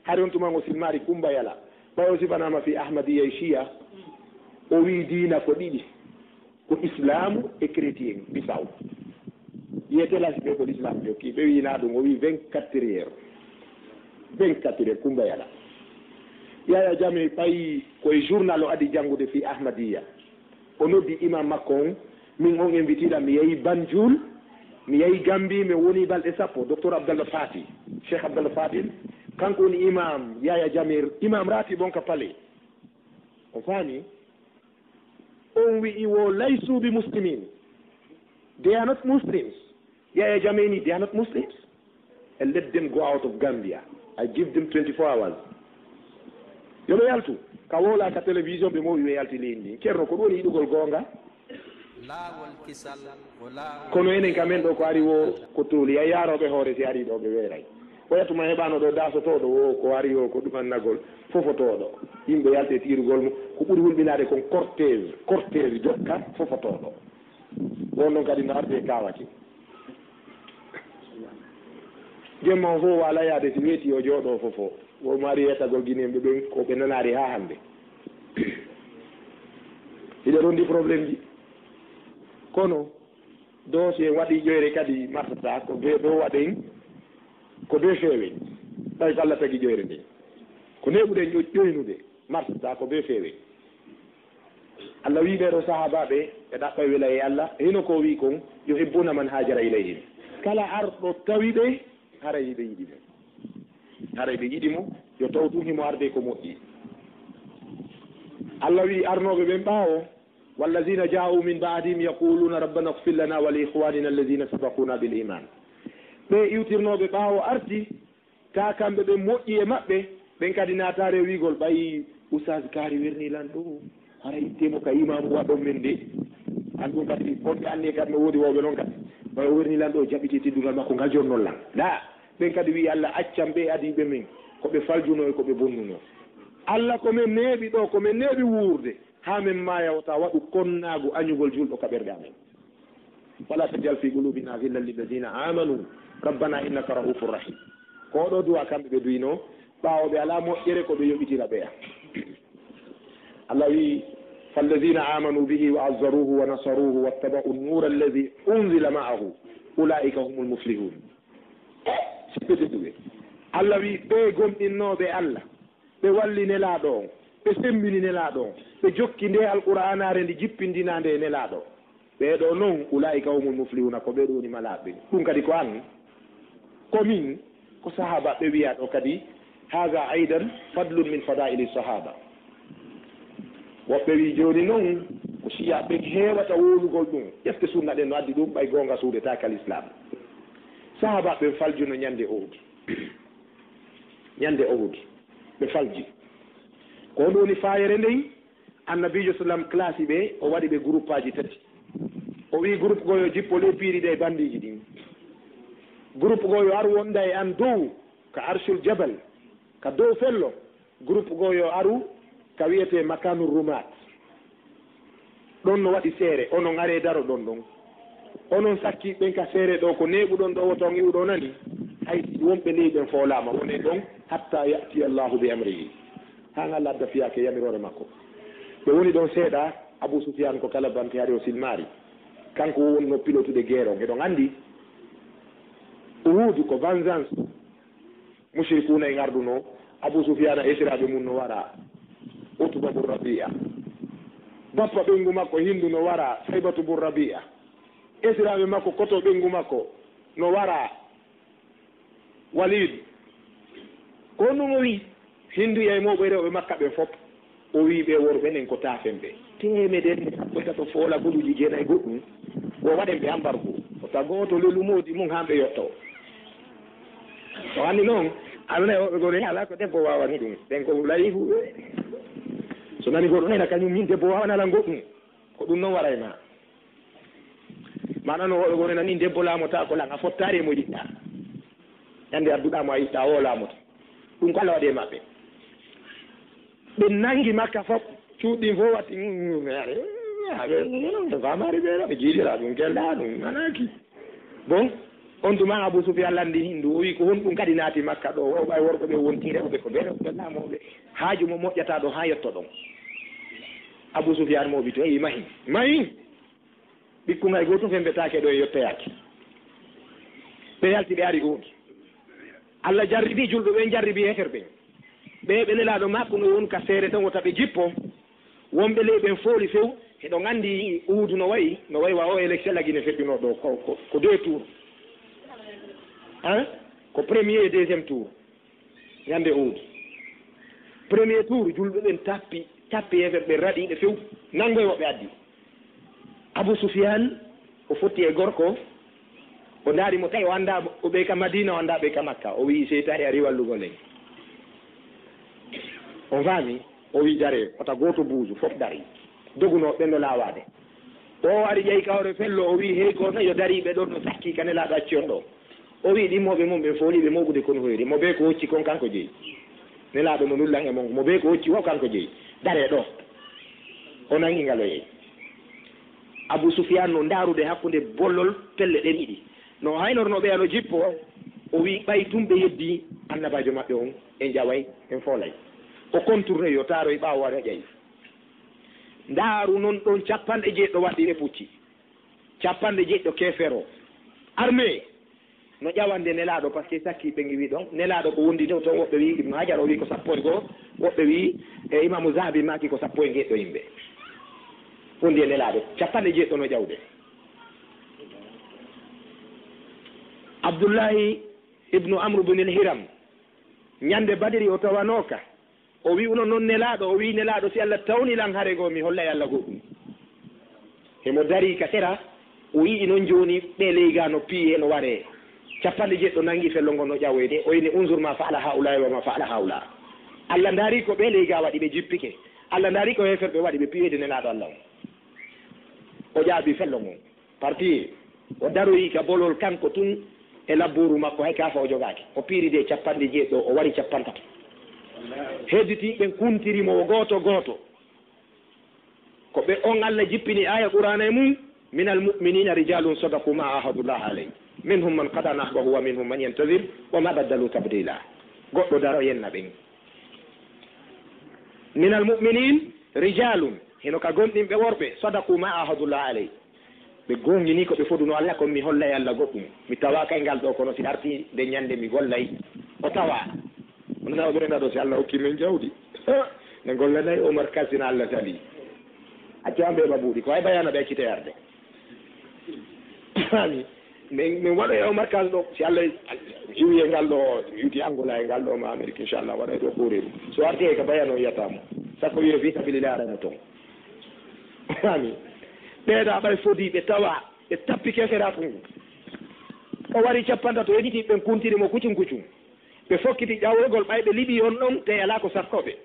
hari on tuma ngo silmaari Kumba Yala, ɓay o sifanaama fi Ahmadiyya e Shiya, o wi'i diina ko ɗiɗi. Ko Islaamu e chrétien Bissau. Yiyete lasi ɓe ko l'islam jokki, ɓe wi'na ɗum, o wi'i vingt-quatre heures. Vingt-quatre heures, Kumba Yala. Yaya Jammeh ɓay koye journal o adi janngude fi Ahmadiyya. O noddi imam makko on, min on invitiɗa, mi yahi Banjul, mi yahi Gambie, mi woni balɗe sappo, Docteur Abdallah Fati, Cheikh Abdallah Fadil, kanko woni imam Yaya Jammeh, imam ratib on ka palais. O faami? On wi'i wo laysu bi muslimin. They are not Muslims. Yaya Jammeh ni, they are not Muslims. And let them go out of Gambia. I give them twenty-four hours. Yo ɓe yaltu. Ka wola ka télévision ɓe mowi ɓe yalti leydi ndin. Ceerno, ko ɗum woni yiɗugol goonga? Laawol kisal ko laawol. Kono enen ka men ɗo ko ari wo ko tooli. Ya yarooɓe hoore si ari ɗo ɓe weeray. Oya tuma heɓano ɗo daasotooɗo wo ko ari wo ko ɗumannagol fofotooɗo. Yimɓe yalti e tiirugol mo. Ko ɓuri hulɓinaade kon cortège, cortège jokka fofotooɗo. On ɗon kadi no arde e kaawake. Jemma on fof waala yaade si weeti o jooɗo fofo. Wo maari yeetagol Guinéen ɓe ɓen ko ɓe nanaari haa hannde. Hiɗa rondi problème ji. Kono, do si en waɗi ƴoyre kadi marsata ko be ɗo waɗen, ko be feewe. Tawi ko Allah tagi ƴoyre nde. Ko neɓuɗen ƴo-, ƴoynude, marsata ko be feewe. Allah wi'i ɓee ɗo sahaabaaɓe, ɓe ɗaɓɓay wela e Allah, hino ko wi'i kon, "Yuhibbuna man hajara ilayhim." Kala arɗo tawi ɓe, haray ɓe yiɗi mo. Haray ɓe yiɗi mo, yo taw tun himo arde ko moƴƴi. Allah wi'i arnooɓe ɓen ɓaawo, "Wallazina ja'u min ba'dihim yaquluna rabbana ighfir lana wa li ikhwanina allazina sabaquna bil iman." Ɓe iwtirnooɓe ɓaawo arti, ka kamɓe ɓe moƴƴi e maɓɓe, ɓen kadi naataare e wi'gol, "Ɓay Ustaz kaari werni lan ɗo, hara ittemo ka imaamu waɗon men de." An ɗum kadi, on ɓe anni kadi no woodi wawɓe non kadi. "Ɓay o werni lan ɗo, jaɓiti teddungal makko ngal jonnon lan." Da, ɓen kadi wi'i, "Allah accan ɓe adiiɓe men." ko ɓe faljunoo e ko ɓe bonnunoo. Alla ko men neeɓi ɗoo, ko men neeɓi wuurde, haa men maaya wota waɗu konnaagu añugol julɗo ka ɓernde amen. Wala tajal fi qulubina ghillan lilladina amanu rabbana innaka raufur rahim. Ko oɗo duwa kamɓe ɓe duyno, ɓaawo ɓe alaa moƴƴere ko ɓe yoɓitira ɓeya. Allah wi, falladina amanu bihi wa azzaruhu wa nasaruhu wattaba'u nura alladhi unzila ma'ahu ulaika humul muflihun. Siɓɓe tedduɓe, Allah wi, ɓe gomɗinnooɓe Allah, ɓe walli Nelaaɗo on, ɓe semmbini Nelaaɗo on, ɓe jokki nde Alqur'aanaare ndi jippindinaa nde e Nelaaɗo. Ɓee ɗoo non, ulaa'ika humul muflihuuna, ko ɓee ɗoo woni malaaɓe ɓen. Ɗum kadi ko an, ko min, ko sahaabaaɓe wiyaa ɗoo kadi, haadha aydan fadlun min fadaa'ili sahaaba. Woɓɓe wii jooni non, ko siyaaɓe ɓen heewata wowlugol ɗum. Ƴefte sunna ɗen no addi ɗum, ɓay goonga suuɗetaake al Islaam. Sahaabaaɓe ɓen faljuno ñande Uhud. Ñande Uhud, ɓe falji. Ko honɗum woni faayere nden? Annabiijo sallam clasi ɓe, o waɗi ɓe guruppaaji tati. O wi'i groupe goo yo jippo ley piiri ɗe e bandiiji ɗin. Groupe goo yo ar wonda e an dow ka Arshul Jabal, ka dow fello. Groupe goo yo aru ka wi'etee Makaanur Rumaat. Ɗon no waɗi seere, onon aree daroɗon ɗon. Onon sakkiiɓe ɓen ka seere ɗoo, ko neeɓuɗon ɗoo, woto on iwu ɗoo nani. Hay si wonɓe ley ɓen foolaama, wonee ɗon hatta ya'tiya Allahu bi amrihi. Haa Alla adda fiyaake yamiroore makko. Ɓe woni ɗon seeɗa, Abu Sufyaan ko kala bante hari o silmaari. Kanko wonnoo pilotude guerre on. Eɗon anndi, Uhud ko vengeance. Mushrikuuna en ardunoo, Abu Sufyaana esiraaɓe mun no wara, Utba bun Rabi'a. Bappa ɓeyngu makko Hindu no wara, Saybatu bun Rabi'a. Esiraaɓe makko koto ɓeyngu makko no wara, Waliid. Ko honɗum o wi'i? Hindu e mawɓe rewɓe Makka ɓen fof. O wi'i ɓee worɓe nen ko taafen ɓe. Teemedere e sappo e tato foola guluuji jeenayi goɗɗum. Wo waɗen ɓe ambargo. Wota gooto lelu moodi mum haa ɓe yottoo. O anndi noon, aduna e woɓɓe goo ɓe alaa ko debbo waawani ɗum. Ɓen ko laifu ɓe. So nani goɗɗo neena kañum min debbo waawani alan goɗɗum. Ko ɗum noon waray ma. Maanaa no woɓɓe goo neena min debbo laamotaako lan, a fottaari e mo yiɗɗaa. Ñande adduɗaa mo a yiɗɗaa o laamoto. Ɗum ko Alla waɗi e maɓɓe. Ɓe nanngi Makka fof, cuuɗi ɗin fof watti, mm, mm, mm, ɓe faamaari ɓe ɗo, ɓe jiiɗira ɗum, gelɗaa ɗum, nanaaki. Bon, on tuma Abu Sufyaan lanndii Hindu, o wi'i, "Ko honɗum kadi naati Makka ɗo? O ɓay worɓe ɓe wontii rewɓe ko ɓe rewɓe laamooɓe. Haaju mo moƴƴataa ɗo haa yotto ɗon." Abu Sufyaan mooɓi to, o wi'i, "Mahi, mahi!" Ɓikkun hay gootum femmbetaake ɗo e yottoyaaki. Ɓe yalti, ɓe ari Uhud. Alla jarribii julɓe ɓen, jarribii heeferɓe ɓen. Ɓe, ɓe Nelaaɗo makkuno on ka seere ton wota ɓe jippo. Wonɓe ley ɓen fooli few. Hiɗon anndi Uhud no wayi, no wayi wa o élection la Guinée feƴƴunoo ɗo, ko, ko, ko deux tours. Hein? Ko premier et deuxième tour. Ñande Uhud. Premier tour, julɓe ɓen tappi, tappi heeferɓe ɓen, raɗi ɓe few. Nanngoy woɓɓe addi. Abu Sufyaan, o fotti e gorko, o ndaari mo, tawi o anndaa ɓe ka Madiina, o anndaa ɓe ka Makka. O wi'i, "Seytaane arii wallugol en." On faami? O wi'i, "Daree, wota gooto buuju, fof darii." Dogunooɓe ɓen no laawaade. O ari ƴawi ka hoore fello, o wi'i, "Hey, gooto yo darii ɓe ɗon no sakkii ka Nelaaɗo acci on ɗo." O wi'i ɗimmooɓe mum ɓen fooliiɓe mooɓude kono hoyri. Mo bee ko hocci kon kanko jeyi. Nelaaɗo no nullan e mon. Mo bee ko hocci wo kanko jeyi. Daree ɗo. O nangi ngal o yehi. Abu Sufyaan no ndaarude hakkunde bollol pelle ɗen ɗiɗi. No haynorno ɓeya no jippo, o wi'i ɓay tun ɓe yeddii annabaajo maɓɓe on en ƴaway, en foolay. O contournoyi, o taaroyi ɓaawo wara ƴawi. Ndaaru non ɗon cappanɗe jeeɗiɗo waɗɗiiɓe pucci. Cappanɗe jeeɗiɗo keefeero. Armée. No ƴawande Nelaaɗo, parce que sakki ɓe ngiwi ɗon. Nelaaɗo ko wondi ɗo ton, woɓɓe wi'i Ibnu Hajar, o wi'i ko sappo e go'o, woɓɓe wi'i, e Imaamu Zahabi maaki ko sappo e njeeɗiɗo yimɓe. Wondi e Nelaaɗo, cappanɗe jeeɗiɗo no ƴawde. Abdullahi ibnu Amru bin al-Hiram, ñande Badri o tawanooka. O wi'uno non Nelaaɗo, o wi'i, "Nelaaɗo, si Alla tawni lan hare goo, mi hollay Alla goɗɗum." Himo darii ka sera, o yi'i non jooni ɓe ley gaa no piyee no waree. Cappanɗe jeeɗiɗo nangi fello ngon no ƴawoyde, o inni, "Unzur ma fa'ala ha'ulaa'i wa ma fa'ala ha'ulaa." Alla ndaari ko ɓe ley gaa waɗi, ɓe jippike. Alla ndaari ko heeferɓe waɗi, ɓe piyoyde Nelaaɗo Alla on. O ƴaabi fello ngon. Parti o daroyi ka bolol kanko tun e labbuuru makko, hay kaafa o jogaaki. O piiri de cappanɗe jeeɗiɗo, o wari cappantato. Hedditiiɓe ɓen kuntiri mo wo gooto gooto. Ko ɓe on Allah jippini aaya Qur'aana e mum, "Minal mu'minina rijalun sadaqu ma ahadullah alayh. Minhum man qada nahbahu wa minhum man yantazir wa ma baddalu tabdila." Goɗɗo daro yenna ɓen. "Minal mu'minin rijalun", hino ka gomɗinɓe worɓe, "sadaqu ma ahadullah alayh." Ɓe goongini ko ɓe foduno Allah kon, mi hollay Allah goɗɗum. Mi tawaaka e ngal ɗo, kono si arti nde ñande mi gollay, o tawa. Wonana o ɓerenda ɗo si Allah hokki men jawdi. Ne gollanay Omar Kasina Allah sali. Accu ambe ba buuɗi, ko ay bayana ɓe accite yarde. Ani, min, min waɗa e Omar Kas ɗo, si Allah iwi e ngal ɗo, yuti Angola e ngal ɗo ma Amérique, inchallah, waɗa e ɗo koreeru. So arti e ka bayano yiyata mo. Sakko wiye fi sabilillah aɗa mo ton. Ani, ɓeeɗa ɓay fodi ɓe tawa, ɓe tappi kefera tun. O wari cappantato, e ɗiɗi ɓen kuntiri mo kucum kucum. Ɓe fokkiti ƴawrogol ɓay ɓe liɓi on ɗon, te alaa ko sakkoɓe.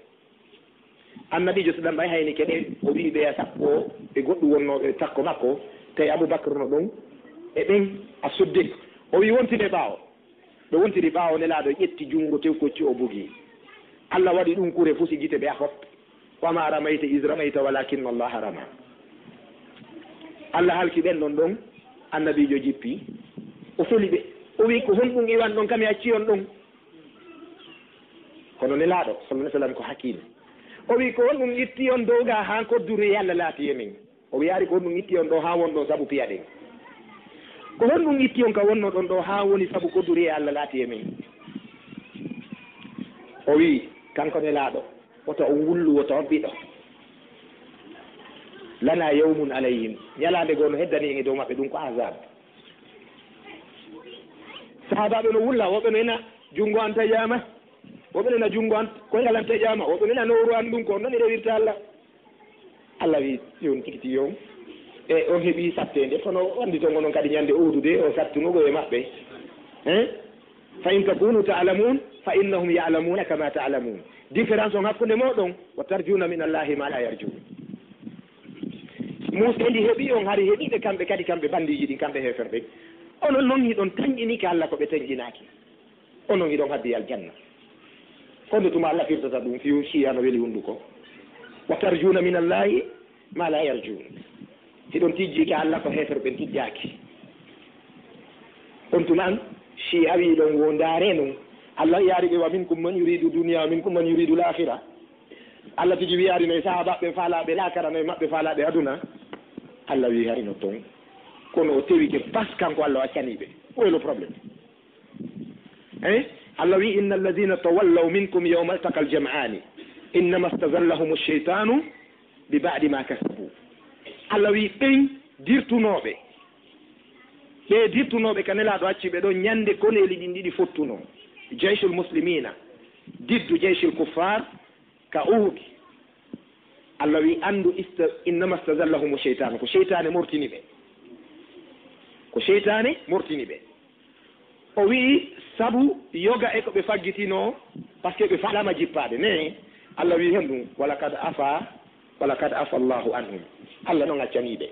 Annabiijo sallam ɓay hayni keɗe, o wi'i ɓeya sappo e goɗɗum wonnooɓe takko makko, tawi Abubakar no ɗon, e ɓen As-Siddiq. O wi'i, "Wontine ɓaawo." Ɓe wontiri ɓaawo, Nelaaɗo ƴetti junngo tew koccu o bugi. Allah waɗi ɗum kure fusi gite ɓe a fop. "Wa ma ramayta iz ramayta walakinna Allaha rama." Allah halki ɓen ɗon ɗon, Annabiijo jippi, o feli ɓe. O wi'i, "Ko honɗum iwan ɗon kam e acci on ɗon?" Kono Nelaaɗo, sallallahu alaihi wasallam, ko hakiim. O wi'i, "Ko honɗum itti on dow ga haa kodduri e Allah laati e men?" O wi'aari, "Ko honɗum itti on ɗo haa won ɗon sabu piya ɗen? Ko honɗum itti on ka wonnoɗon ɗo haa woni sabu kodduri e Allah laati e men?" O wi'i, kanko Nelaaɗo, "Woto on wullu, woto on ɓiɗo. Lana yawmun alayhim." Ñalaande goo no heddani en e dow maɓɓe, ɗum ko Ahzab. Sahaabaaɓe no wulla, woɓɓe no ina, "Junngo an taƴaama." Woɓɓe no ina, "Junngo an, koyngal an taƴaama." Woɓɓe no ina, "Nowru an ɗum, ko on non e rewirta Allah." Allah wi, "Yo on tikiti yo on." E on heɓi satteende, kono o anndi ton onon kadi ñande Uhudu de, o sattuno ko e maɓɓe. Hein? "Fa in takunu ta'lamun, fa innahum ya'lamuna kama ta'lamun." Différence on hakkunde mooɗon, "Wa tarjuna min Allahi ma la yarjun." Muuseende heɓi on, hari heɓi ɓe kamɓe kadi, kamɓe banndiiji ɗin, kamɓe heeferɓe. Onon non hiɗon tanƴini ka Allah ko ɓe tanƴinaaki. Onon hiɗon habbi aljanna. Ko nde tuma Allah firtata ɗum, fiyu Shi'a no weli hunduko. "Wa tarjuna min Allahi ma la yarjun." Hiɗon tijji ka Allah ko heeferɓe tijjaaki. On tuma an, Shi'a wi ɗon wo ndaare non. Allah yaari ɓe, "Wa minkum man yuridu dunya, wa minkum man yuridu al-akhirah." Allah tigi wiyaari no e sahaabaaɓe faalaaɓe laakara, no e maɓɓe faalaaɓe aduna. Allah wi hari no ton. Kono o tewike parce que kanko Allah o accani ɓe. Où est le problème? Eh? Allah wi, "Inna alladhina tawallaw minkum yawma altaqal jam'ani, innama stazallahum ash-shaytanu bi ba'di ma kasabu." Allah wi, ɓen dirtunooɓe, ɓe dirtunooɓe ka Nelaaɗo acci ɓe ɗon ñande koneeli ɗin ɗiɗi fottuno, jayshul muslimina diddu jayshul kuffar, ka Uhud, Allah wi, "Anndu, ista-, innama stazallahumu sheytaanu." Ko seytaane mortini ɓe. Ko seytaane mortini ɓe. O wi'i, sabu yoga e ko ɓe faggitinoo, parce que ɓe faalaama jippaade. Ne, Allah wi'i heen ɗum, "Walakad afa, walakad afa Allahu anhum." Allah non accanii ɓe.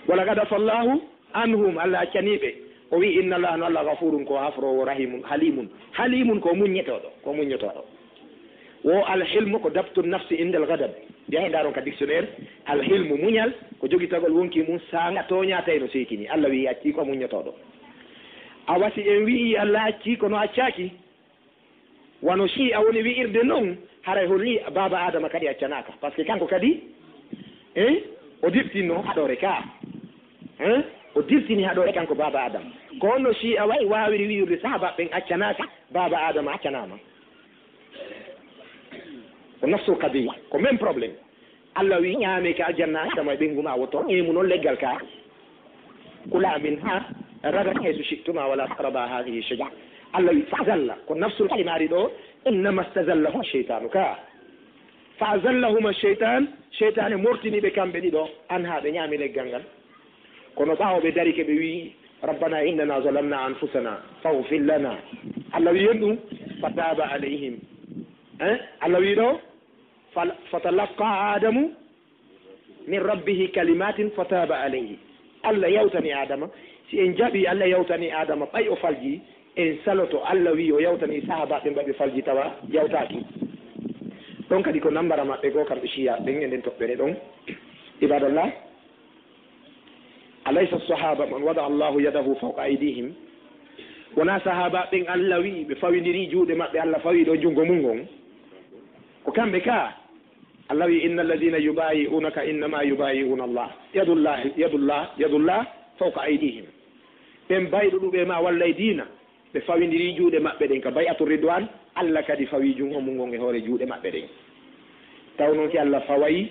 "Walakad afa Allahu anhum," Allah accanii ɓe. O wi'i, "Inna Allaha, no Allah, gafurun, ko hafroowo, rahimun, halimun." Halimun ko muññotooɗo, ko muññotooɗo. Wo alhilmu ko dabtu nafsi indal gadab. Yahi ndaaron ka dictionnaire, alhilmu, muñal, ko jogitagol wonki mum saanga tooñaa tawi no seekini. Allah wi'i accii ko muññotooɗo. Awa si en wi'i Allah accii kono accaaki, wano Shi'a woni wi'irde non, haray holli Baaba Adama kadi accanaaka. Parce que kanko kadi, eh, o dirtinno haɗoore ka. Eh, o dirtini haɗoore kanko Baaba Adama. Ko honno Shi'a way waawiri wi'irde sahaaba ɓen accanaaka, Baaba Adama accanaama? Ko nafsul qadiya, ko même problème. Allah wi ñaame ka aljanna, Adama e ɓengu ma woto, ñeemu non leggal ka. Kula minha ragadan haythu shi'tuma wala taqraba hadhihi shajara. Allah wi fazalla, ko nafsul kalimari ɗo, innama stazallahuma shaytanu ka. Fa azallahuma shaytan, shaytane mortini ɓe kamɓe ɗiɗo, anha ɓe ñaami leggal ngal. Kono ɓaawo ɓe darike ɓe wi'i, "Rabbana innana zalamna anfusana, faghfir lana." Allah wi'i en ɗum, "Fataba alayhim." Hein? Allah wi'i ɗo, "Fal-, fatalaqqa Adamu min rabbihi kalimatin fataba alayhi." Allah yawtani Adama. Si en jaɓi Allah yawtani Adama, ɓay o falji, en saloto Allah wi'i o yawtani sahaaba ɓen ɓay ɓe falji tawa yawtaaki. Ɗon kadi ko nambara maɓɓe goo, kamɓe Shiya ɓen e nden toɓɓere ɗon. Ibadallah, alaysa sahaba man wada Allahu yadahu fawqa aydihim? Wonaa sahaba ɓen Allah wi'i ɓe fawindiri juuɗe maɓɓe, Allah fawi ɗo junngo mun ngon? Ko kamɓe ka Allah wi'i, inna alladhina yubayi'unaka innama yubayi'una Allah, yadullah, yadullah, yadullah fawqa aydihim. Ɓen bayɗuɗuɓe ma wallay diina, ɓe fawindiri juuɗe maɓɓe ɗen ka bay'atu ridwan, Allah kadi fawi junngo mun ngon e hoore juuɗe maɓɓe ɗen. Taw non si Allah faway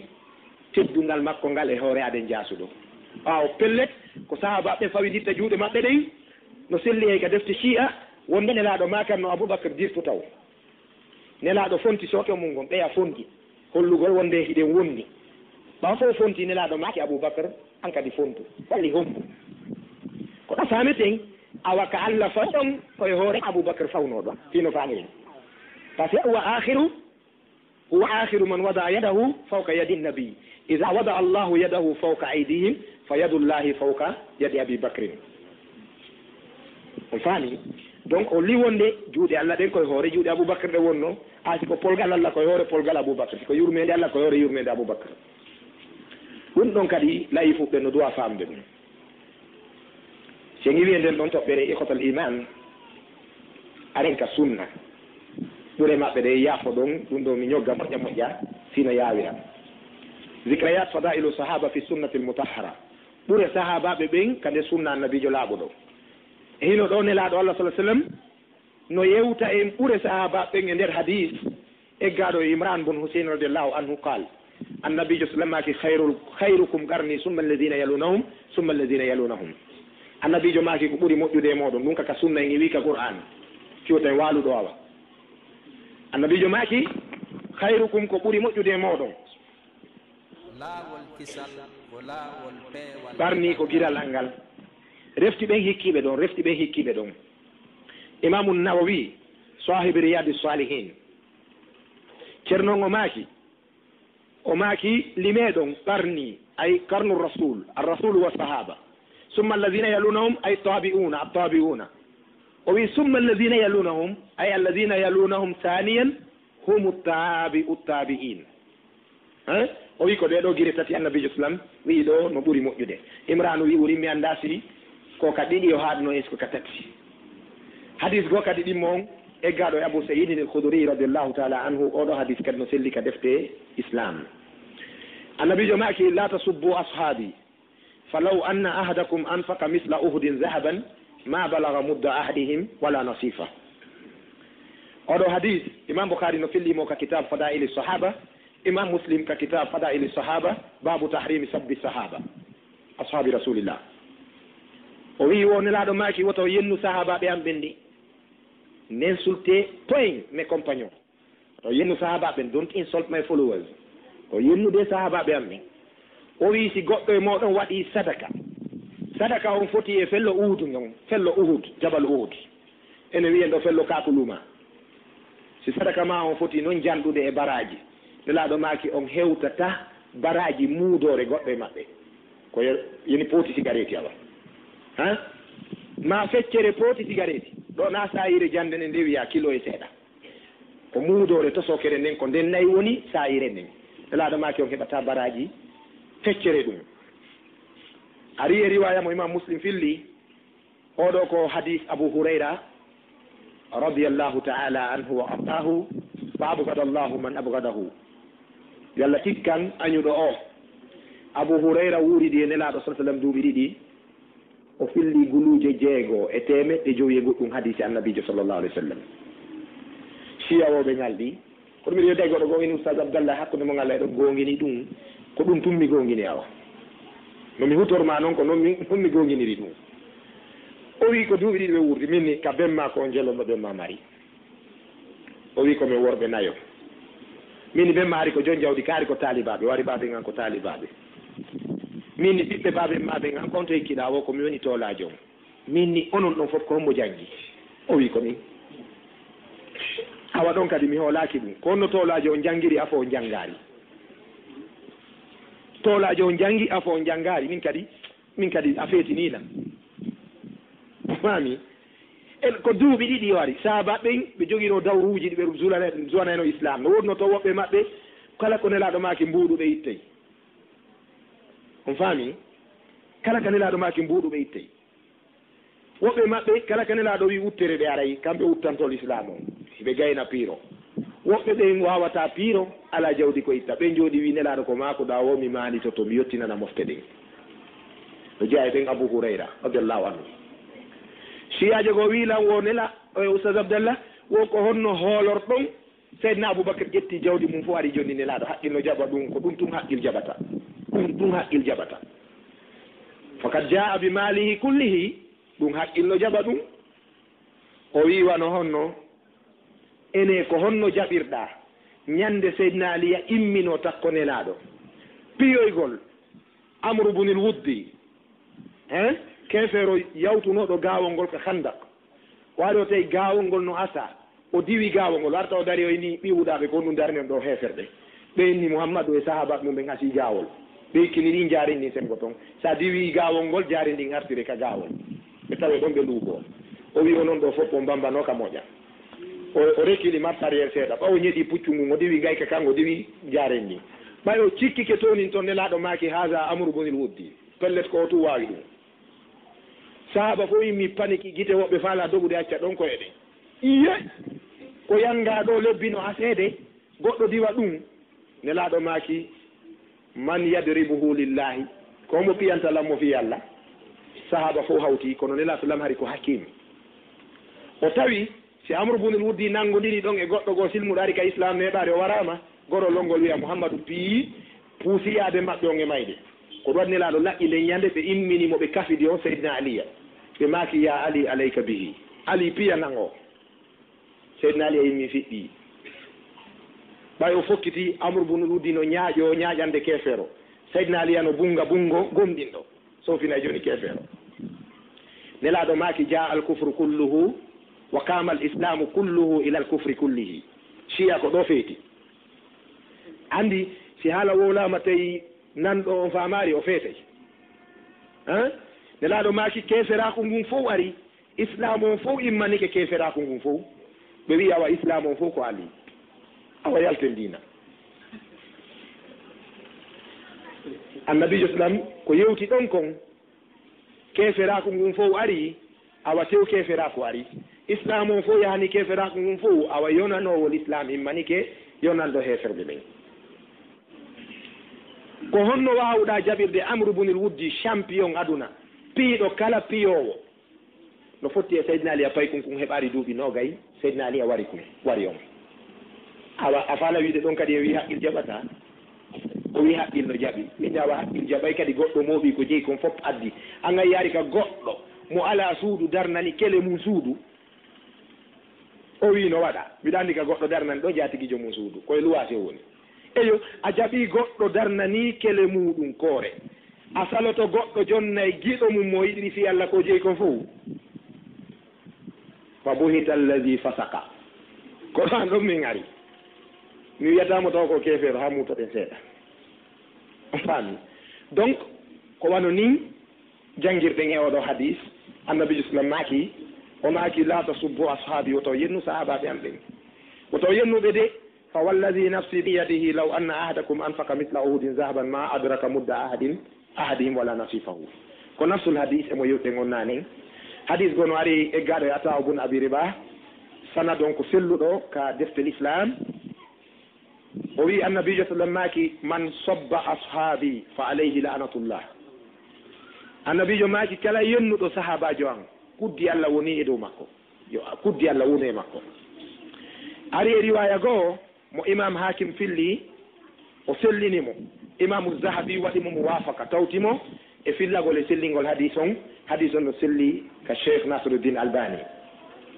teddungal makko ngal e hoore aden jaasuɗo? Ɓaawo pellet, ko sahaabaaɓe ɓen fawindirta juuɗe maɓɓe ɗen, no selli hay ka defte Shi'a, wonde Nelaaɗo maakan no Abubakar dirto taw. Nelaaɗo fonti sooto mun ngon, ɓeya fonti, hollugol wonde hiɗen wondi. Ɓaawo fof fonti, Nelaaɗo maaki Abubakar, an kadi fontu. Walli hombo? Ko ɗo faameten, awa ka Allah fawi ɗon, ko e hoore Abubakar fawnoo ɗon. Fino faamiren. Parce que huwa akhiru, huwa akhiru man wada yadahu fawqa yadi nabi. Idha wada Allahu yadahu fawqa aydihim, fa yadullahi fawqa yadi Abi Bakrin. On faami? Donc, o li wonde juuɗe Allah ɗen koye hoore juuɗe Abubakar ɗe wonno, a si ko polgal Allah koye hoore polgal Abubakar, si ko yurmeende Allah koye hoore yurmeende Abubakar. Ɗum ɗon kadi layi fuɓɓe no duwa faamde ɗum. Si en iwi e nden ɗon toɓɓere ikhwatal iman, aren ka sunna. Ɓure maɓɓe ɗe yaafo ɗon, ɗum ɗo mi ñogga moƴƴa moƴƴa, sino yaawira. Zikrayat fadailu sahaba fi sunnatil mutahhara. Ɓure sahaabaaɓe ɓen ka nde sunna annabiijo laaɓuɗo. E hino ɗo Nelaaɗo Allah sallallahu alaihi wasallam no yewta en ɓure sahaabaaɓe ɓen e nder hadis eggaaɗo e Imran bun Husayn radiyallahu anhu qaal, annabiijo sallam maaki, "Khayrul-, khayrukum qarni summa alladhina yalunahum, summa alladhina yalunahum." Annabiijo maaki, "Ko ɓuri moƴƴude e mooɗon," ɗum ka, ka sunna en iwi ka Qur'an, fiyo tawi waaluɗo awa. Annabiijo maaki, "Khayrukum, ko ɓuri moƴƴude e mooɗon." Laawol kisal ko laawol peewal. Qarni ko giral an ngal. Refti ɓen hikkiiɓe ɗon, refti ɓen hikkiiɓe ɗon. Imaamu Nawawi, saahibi Riyadi Salihin, Ceerno on o maaki, o maaki, limee ɗon qarni, ay qarnu rasul, ar rasul wa sahaba. Summa alladhina yalunahum, ay tabi'una, at tabi'una. O wi, summa alladhina yalunahum, ay alladhina yalunahum thaniyan, humu tabi'u tabi'in. Hein? O wi ko ɗee ɗoo gire tati annabiijo sallam wi'i ɗoo no ɓuri moƴƴude. Imranu wi'i, uri mi anndaa si ko ka ɗiɗi o haaɗno, est-ce que ka tati. Hadis goo kadi ɗimmo on, eggaaɗo e Abu Sa'idin al-Khudri radiyallahu ta'ala anhu, oo ɗoo hadis kadi no selli ka defte Islam. Annabiijo maaki, "La tasubbu ashabi, falaw anna ahadakum anfaqa misla uhudin zahaban, ma balaga mudda ahadihim wala nasifa." Oo ɗoo hadis, Imam Bukhari no filli mo ka kitab Fadaili Sahaba, Imam Muslim ka kitab Fadaili Sahaba, babu tahrimi sabbi sahaba, ashabi Rasulillah. O wi'i wo Nelaaɗo maaki, woto yennu sahaabaaɓe am ɓen ɗi. N'insultez point mes compagnons. To yennu sahaabaaɓe ɓen, don't insult my followers. O yennude sahaabaaɓe am ɓen. O wi'i, si goɗɗo e mooɗon waɗi sadaka, sadaka on foti e fello Uhud ngon, fello Uhud, Jabal Uhud. Ene wi'en ɗo fello Kakuluma. Si sadaka ma on foti non janɗude e baraaji, Nelaaɗo maaki on hewtata baraaji muudoore goɗɗo e maɓɓe. Ko yo-, yoni pooti sigareeti awa. Ha? Ma feccere pooti sigareeti. Ɗo na saayire jande ne nde wi'a kilo e seeɗa. Ko muudoore tosokere nden, ko nden nayi woni saayire nden. Nelaaɗo maaki on heɓata baraaji feccere ɗum. Ari e riwaya mo Imam Muslim filli, oo ɗoo ko hadis Abu Hurayra radiyallahu ta'ala anhu wa ardaahu, "Fa abghada Allahu man abghadahu." Yalla tikkan añuɗo o. Abu Hurayra wuuridi e Nelaaɗo sallallahu alaihi wasallam duuɓi ɗiɗi, o filli guluuje jeego e teemeɗɗe jowi e goɗɗum hadiisi Annabiijo sallallahu alaihi wasallam. Siyawooɓe ngalɗi, kono miɗo yedda e goɗɗo goo, in Ustaz Abdallah, hakkunde mon Allah, eɗon goongini ɗum. Ko ɗum tun mi goongini awa. No mi hutorma non, ko non mi, non mi goonginiri ɗum. O wi ko duuɓi ɗiɗi ɓe wuurdi, min ni ka bemma ko on jelo no bemma mari. O wi ko min worɓe nayo. Min ni bemma ari ko jon jawdi, kaari ko taalibaaɓe, wari baaben an ko taalibaaɓe. Min ni ɓiɓɓe baaben ma ɓen an, ko on to hikkiɗaa wo ko mi woni toolaajo on. Min ni onon ɗon fof ko hombo janngi? O wi ko min. Awa ɗon kadi mi hoolaaki ɗum. Ko honno toolaajo on janngiri, afo on janngaari? Toolaajo on janngi, afo on janngaari. Min kadi, min kadi a feetiniilam. Faami? En ko duuɓi ɗiɗi o ari, sahaaba ɓen ɓe jogiino dawruuji ɗi ɓe zulane-, zuwanayno Islam. No woodno to woɓɓe maɓɓe, kala ko Nelaaɗo maaki mbuuɗu ɓe ittey. On faami? Kala ka Nelaaɗo maaki mbuuɗu ɓe ittey. Woɓɓe maɓɓe, kala ka Nelaaɗo wi uttere ɓe aray, kamɓe uttantol Islam on. Ɓe gayna piiro. Woɓɓe ɓen waawataa piiro, alaa jawdi ko itta. Ɓen jooɗi wi Nelaaɗo ko maakoɗaa woo, mi maanditoto, mi yottinana mofte ɗen. No jeyaa e ɓen Abu Hurayra, radiyallahu anhu. Siyaajo goo wi lan wo Nela-, e Ustaz Abdallah, wo ko honno hoolorɗon Seydina Abubakar ƴetti jawdi mum fof ari jonni Nelaaɗo, haqqil no jaɓa ɗum, ko ɗum tun haqqil jaɓata. Ɗum tun haqqil jaɓata. Fakat jaa bi maalihi kullihi, ɗum haqqil no jaɓa ɗum. O wi wano honno, ene ko honno jaɓirɗaa ñande Seydina Aliya immino takko Nelaaɗo? Piyoygol Amru bunil Wuddi, hein? Keefeero yawtunooɗo gaawol ngol ka Handak. O ari o tawi gaawol ngol no asa. O diwi gaawol ngol, arta o dari o inni ɓii huɗaaɓe ko ɗum darnen ɗo heeferɓe. Ɓe inni Muhammadu e sahaabaaɓe mum ɓen asi gaawol. Ɓe ikkini ɗin jaari ndin sengo ton. Sa diwi gaawol ngol, jaari ndin artire ka gaawol. Ɓe tawe ɗon ɓe luuɓo. O wi onon ɗo fof on mbambanoo ka moƴa. O, o rekkili marche arrière seeɗa. Ɓawo ñeɗi puccu ngun, o diwi gayka kan, o diwi jaari ndin. Ɓay o cikkike tonin ton Nelaaɗo maaki, "Haza Amru bunil Wuddi." Pellet ko o tun waawi ɗum. Sahaaba fof immi paniki, gite woɓɓe faalaa dogude acca ɗon ko'e ɗen. Iye! Ko yanngaa ɗo lebbi no aseede, goɗɗo diwa ɗum. Nelaaɗo maaki, "Man yadribuhu lillahi?" Ko mo piyanta lan mo fii Alla? Sahaaba fof hawti, kono Nelaaɗo sallam hari ko hakim. O tawi si Amru bunil Wuddi nanngondiri ɗon e goɗɗo goo silmuɗo ari ka Islaam neeɓaade, o waraama, gorol ngol wi'a Muhammadu piyi puusi yaade maɓɓe on e mayde. Ko ɗum waɗi Nelaaɗo laɓɓi nden ñande ɓe immini mo ɓe kafidi on Seydina Aliya. Ɓe maaki, "Ya Ali, alayka bihi." Ali, piyanan o. Seydina Aliya immi fiɓɓi. Ɓay o fokkiti, Amru bunul Wuddi no ñaaƴoo ñaaƴande keefeero. Seydina Aliya no bunnga bunngo gomɗinɗo. Soofina jooni keefeero. Nelaaɗo maaki, "Jaa al kufru kulluhu, wa qaama al islaamu kulluhu ila al kufri kullihi." Shiya ko ɗo feeti. Anndi, si haala wowlaama tawi nanɗo on faamaari, o feetay. Hein? Nelaaɗo maaki, keeferaaku ngun fow ari, Islaam on fow immanike keeferaaku ngun fow. Ɓe wi'i, "Awa Islaam on fow ko Ali. Awa yalten diina." Annabiijo Islam ko yewti ɗon kon, keeferaaku ngun fow ari, awa tew keeferaaku ari. Islaam on fow yahani keeferaaku ngun fow, awa yonanoowol Islaam immanike yonanɗo heeferɓe ɓen. Ko honno waawuɗaa jaɓirde Amru bunil Wuddi, champion aduna, piiɗo kala piyoowo? No fotti e Seydina Ali a paykun kun heɓaali duuɓi noogay, Seydina Ali a wari kun, wari on. Awa, a faala wiide ɗon kadi en wi haqqil jaɓata? O wi haqqil no jaɓi. Min awa haqqil jaɓay kadi goɗɗo mooɓi ko jeyi kon fop addi. An a yaari ka goɗɗo mo alaa suudu darnani kele mum suudu. O wi no waɗa. Miɗa anndi ka goɗɗo darnani ɗo jaatigiijo mum suudu. Koye luwaase o woni. Eyo, a jaɓi goɗɗo darnani kele muuɗum koore. A saloto goɗɗo jonnay giɗo mum mo yiɗiri fii Alla ko jeyi kon fow. Fa buhita allazi fasaka. Ko ɗon ɗon min ari. Mi wiyata mo taw ko keefeero, haa muutoɗen seeɗa. On faami? Donc, ko wano nii janngirɗen e oɗo hadis, Annabiijo sallam maaki, o maaki, "La tasubbu ashaabi," woto yennu sahaabaaɓe am ɓen. Woto yennu ɓe de, "Fa wallazi nafsi biyadihi, law anna ahadakum anfaqa mithla uhudin zahaban ma adraka mudda ahadin, ahadihim wala nasifahu." Ko nafsul hadis e mo yewtuɗen on naane. Hadis goo no ari eggaaɗo e Ataa bun Abi Ribah, sanad on ko selluɗo ka defte Lislaam. O wi Annabiijo sallam maaki, "Man sobba ashaabi fa alayhi la'natullah." Annabiijo maaki, "Kala yennuɗo sahaabaajo an, kuddi Alla woni e dow makko." Yo kuddi Alla wonu e makko. Ari e riwaaya goo mo Imaam Haakim filli, o sellini mo. Imaamu Zahabi waɗi mo muwaafaka, tawti mo e fillagol e sellingol hadis on. Hadis on no selli ka Cheikh Nasiruddin Albani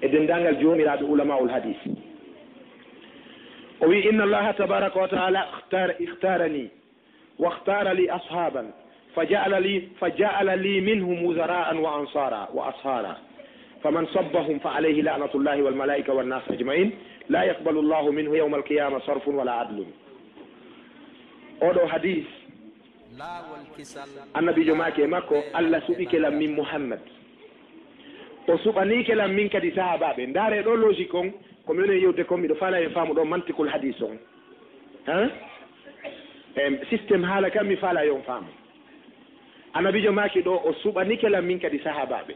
e denndaangal joomiraaɓe ulamaa'ul hadis. O wi, "Inna Allaha tabaraka wa taala ikhtar-, ikhtarani." واختار لي أصحابا فجعل لي، فجعل لي منهم وزراء وأنصارا وأصهارا، فمن سبهم فعليه لعنة الله والملائكة والناس أجمعين، لا يقبل الله منه يوم القيامة صرف ولا عدل. Oɗo hadis, Annabiijo maaki e makko, "Allah suɓike lan min Muhammad, O suɓaniike lan min kadi sahaabaaɓe. Ndaaree ɗoo logique on, ko mi woni e yewtude kon, miɗo faalaa yo on faamu ɗoo mantikul hadiis on. Hein? Em, système haala kan mi faalaa yo on faamu. Annabiijo maaki ɗoo, o suɓaniike lan min kadi sahaabaaɓe.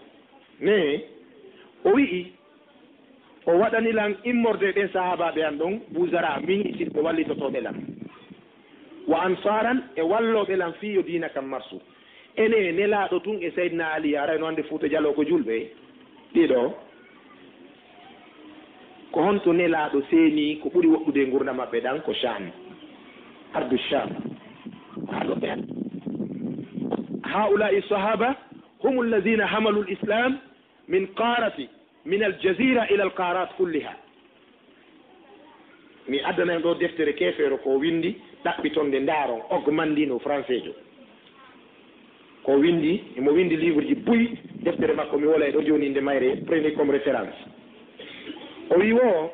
Mais, o wi'i, o waɗani lan immorde e ɓen sahaabaaɓe an ɗon, wuzara, min isin ɓe wallitotooɓe lan. Wa ansaaran, e wallooɓe lan fii yo diina kan marsu. Ene Nelaaɗo tun e Seydina Ali, haray no annde Fuuta Jaloo ko julɓe? Ɗiɗo, ko honto Nelaaɗo seeni ko ɓuri woɗɗude e ngurndan maɓɓe ɗan? Ko Sham, ardu Sham. Ko haalooɓe an. Haa'ulaa'i sahaba humu allazina hamalu l-Islam min qaarati, min al-jazira ila al-qaarat kulliha. Mi addana en ɗoo deftere keefeero ko o winndi, ɗaɓɓiton nde ndaaron, Ogmandino, franseejo. Ko o winndi, emo winndi livreji buy, deftere makko mi wolay ɗoo jooni innde mayre, prenez comme référence. O wi'i wo,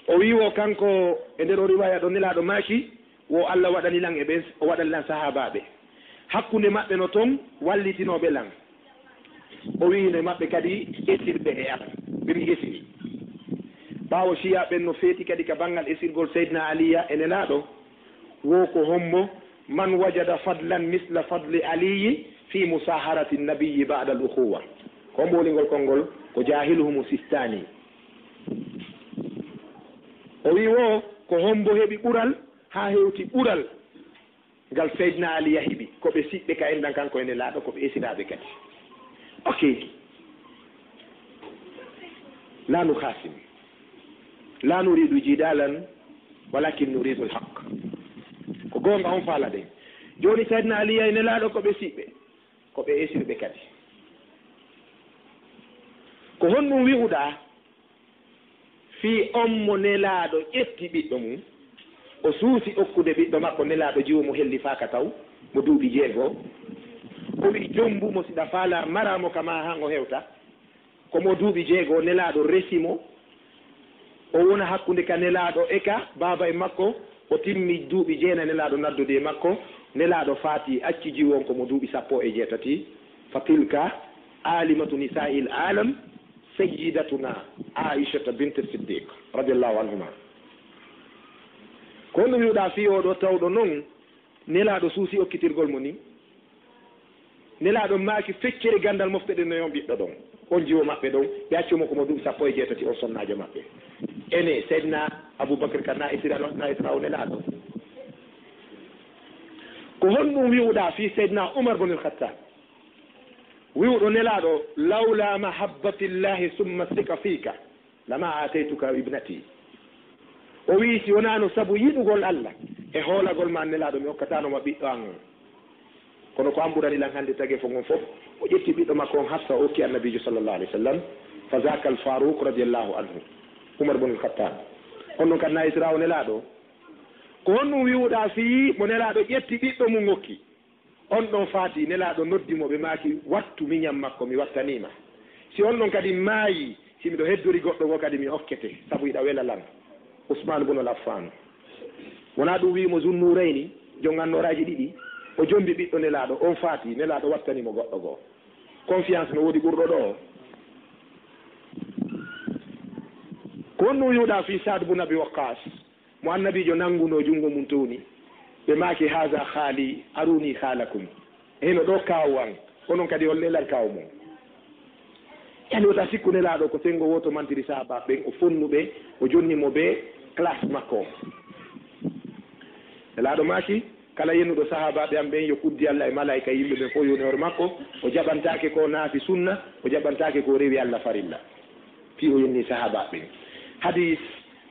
o wi'i wo kanko e nder o riwaaya ɗoo Nelaaɗo maaki, wo Alla waɗani lan e ɓen, o waɗani lan sahaabaaɓe. Hakkunde maɓɓe no ton wallitinooɓe lan. O wi'ino e maɓɓe kadi esirɓe e am, ɓe mi esiri. Ɓaawo Shiya ɓen no feeti kadi ka banngal esirgol Seydina Aliya e Nelaaɗo, wo ko hombo, man wajada fadlan misla fadli Aliyi fi musaharati nabiyi ba'da al ukhuwa. Ko hombo woni ngol konngol? Ko Jaahiluhumu Sistani. O wi'i wo, ko hombo heɓi ɓural haa hewti ɓural ngal Seydina Ali yahiɓe, ko ɓe siɓɓe ka enɗan kanko e Nelaaɗo, ko ɓe esiraaɓe kadi. Ok. La nukhasim. La nuridu jidalan, walakin nuridu al-haq. Ko goonga on faalaɗen. Jooni Seydina Ali e Nelaaɗo ko ɓe siɓɓe, ko ɓe esirɓe kadi. Ko honɗum wi'uɗaa? Fii on mo Nelaaɗo ƴetti ɓiɗɗo mum, o suusi okkude ɓiɗɗo makko Nelaaɗo jiwo mo hellifaaka taw, mo duuɓi jeego. O wi'i, "Jommbu mo, si ɗa faalaa maraa mo ka maa haa ngo hewta." Ko mo duuɓi jeego, Nelaaɗo resi mo. O wona hakkunde ka Nelaaɗo e ka baaba e makko. O timmi duuɓi jeenayi, Nelaaɗo naddodi e makko. Nelaaɗo faati, acci jiwo on ko mo duuɓi sappo e jeetati. Fa tilka alimatu nisaa'il alam, Sayyidatuna Aishata bint Siddiq, radiyallahu anhuma. Ko honno wi'uɗaa fii oo ɗoo tawɗo non Nelaaɗo suusi okkitirgol mo ni? Nelaaɗo maaki, "Feccere ganndal, mofte ɗen no e on ɓiɗɗo ɗon, on jiwo maɓɓe ɗon, ɓe accu mo ko mo duuɓi sappo e jeetati, on sonnaajo maɓɓe." Ene, Seydina Abubakar ka na esira, na esira o Nelaaɗo. Ko honɗum wi'uɗaa fii Seydina Umar bun al-Khattab? Wi'uɗo Nelaaɗo, "Lawla mahabbatillahi summa sika fika, lama ataytuka ibnati." O wi'i, "Si wonaano sabu yiɗugol Alla e hoolagol ma an Nelaaɗo, mi okkataano ma ɓiɗɗo an on. Kono ko an ɓurani lan hannde tageefo ngon fof." O ƴetti ɓiɗɗo makko on Hafsa, o okki Annabiijo sallallahu alayhi wa sallam, fa zaka al Faruq radiyallahu anhu, Umar bun al Khattab. On ɗon kadi na esira o Nelaaɗo. Ko honɗum wi'uɗaa fii mo Nelaaɗo ƴetti ɓiɗɗo mum okki? On ɗon faati, Nelaaɗo noddi mo, ɓe maaki, "Wattu miñan makko, mi wattanii ma. Si on ɗon kadi maayi, si miɗo heddori goɗɗo goo kadi, mi okkete, sabu hiɗa wela lan." Usmaan bun al Affaan. Wonaa ɗum wi'i mo Zunnuurayni, jom annooraaji ɗiɗi, o jombi ɓiɗɗo Nelaaɗo, on faati, Nelaaɗo wattanii mo goɗɗo goo. Confiance no woodi ɓurɗo ɗoo? Ko honɗum wi'uɗaa fii Saad bun Abi Waqqaas? Mo Annabiijo nanngunoo junngo mum towni, ɓe maaki, "Haza khaali, aruni khaalakum." Hino ɗoo kaawu an, onon kadi hollee lan kaawu mon. Yani wota sikku Nelaaɗo ko senngo wooto mantiri sahaabaaɓe ɓen, o fonni ɓe, o jonni mo bee classe makko on. Nelaaɗo maaki, "Kala yennuɗo sahaabaaɓe am ɓen, yo kuddi Alla e malaa'ika e yimɓe ɓen fof yoni hoore makko, o jaɓantaake ko naafi sunna, o jaɓantaake ko rewi Alla farilla." Fii o yenni sahaabaaɓe ɓen. Hadiis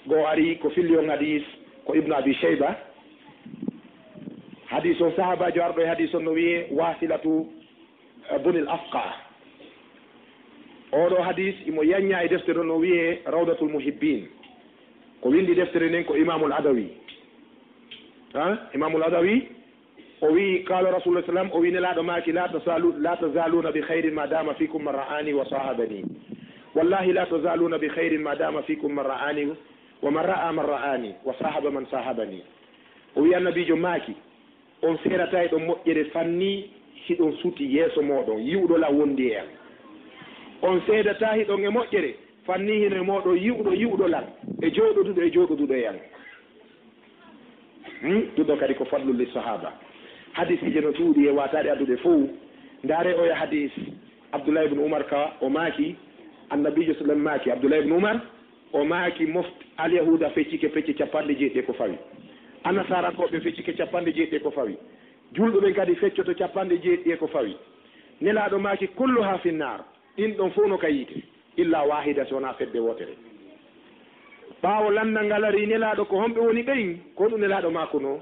goo ari ko filli on hadiis ko Ibnu Abi Shayba. Hadiis on, sahaabaajo arɗo e hadiis on no wi'ee Waasilatu, eh, bunil Afqa. Oo ɗoo hadiis imo yanñaa e deftere on no wi'ee Rawdatul Muhibbiin. Ko winndi deftere nden ko Imaamul Adawi. Ha? Imaamul Adawi, o wi'i, qaala Rasuulullah sallam, o wi'i Nelaaɗo maaki, "La tazalu-, la tazaaluuna bi khayrin ma daama fiikum man ra'aani wa saahabani. Wallahi la tazaaluuna bi khayrin ma daama fiikum man ra'aani wa man ra'a man ra'aani wa saahaba man saahabani." O wi'i Annabiijo maaki, "On seerataa e ɗon moƴƴere fanni hiɗon suti yeeso mooɗon, yi'uɗo lan wondi e an. On seedataa hiɗon e moƴƴere, fannii hino e mooɗon yi'uɗo yi'uɗo lan, e jooɗoduɗo e jooɗoduɗo e an. Hmm? Ɗum ɗon kadi ko fadlu li sahaba. Hadisiije no ɗuuɗi e waataade addude fow. Ndaare oya hadis Abdullah ibn Umar ka o maaki, Annabiijo sallam maaki, Abdullah ibn Umar, o maaki, moft alyahuuda feccike pecce capanɗe jeeɗiɗi ko fawi. Annasaarankooɓe feccike capanɗe jeeɗiɗi ko fawi. Julɓe ɓen kadi feccoto capanɗe jeeɗiɗi ko fawi. Nelaaɗo maaki, kulluha finnaar. Ɗin ɗon fow no ka yiite, illa waahida, si wonaa fedde wootere. Ɓaawo lanndal ngal arii, Nelaaɗo, ko homɓe woni ɓen? Ko honɗum Nelaaɗo maakunoo?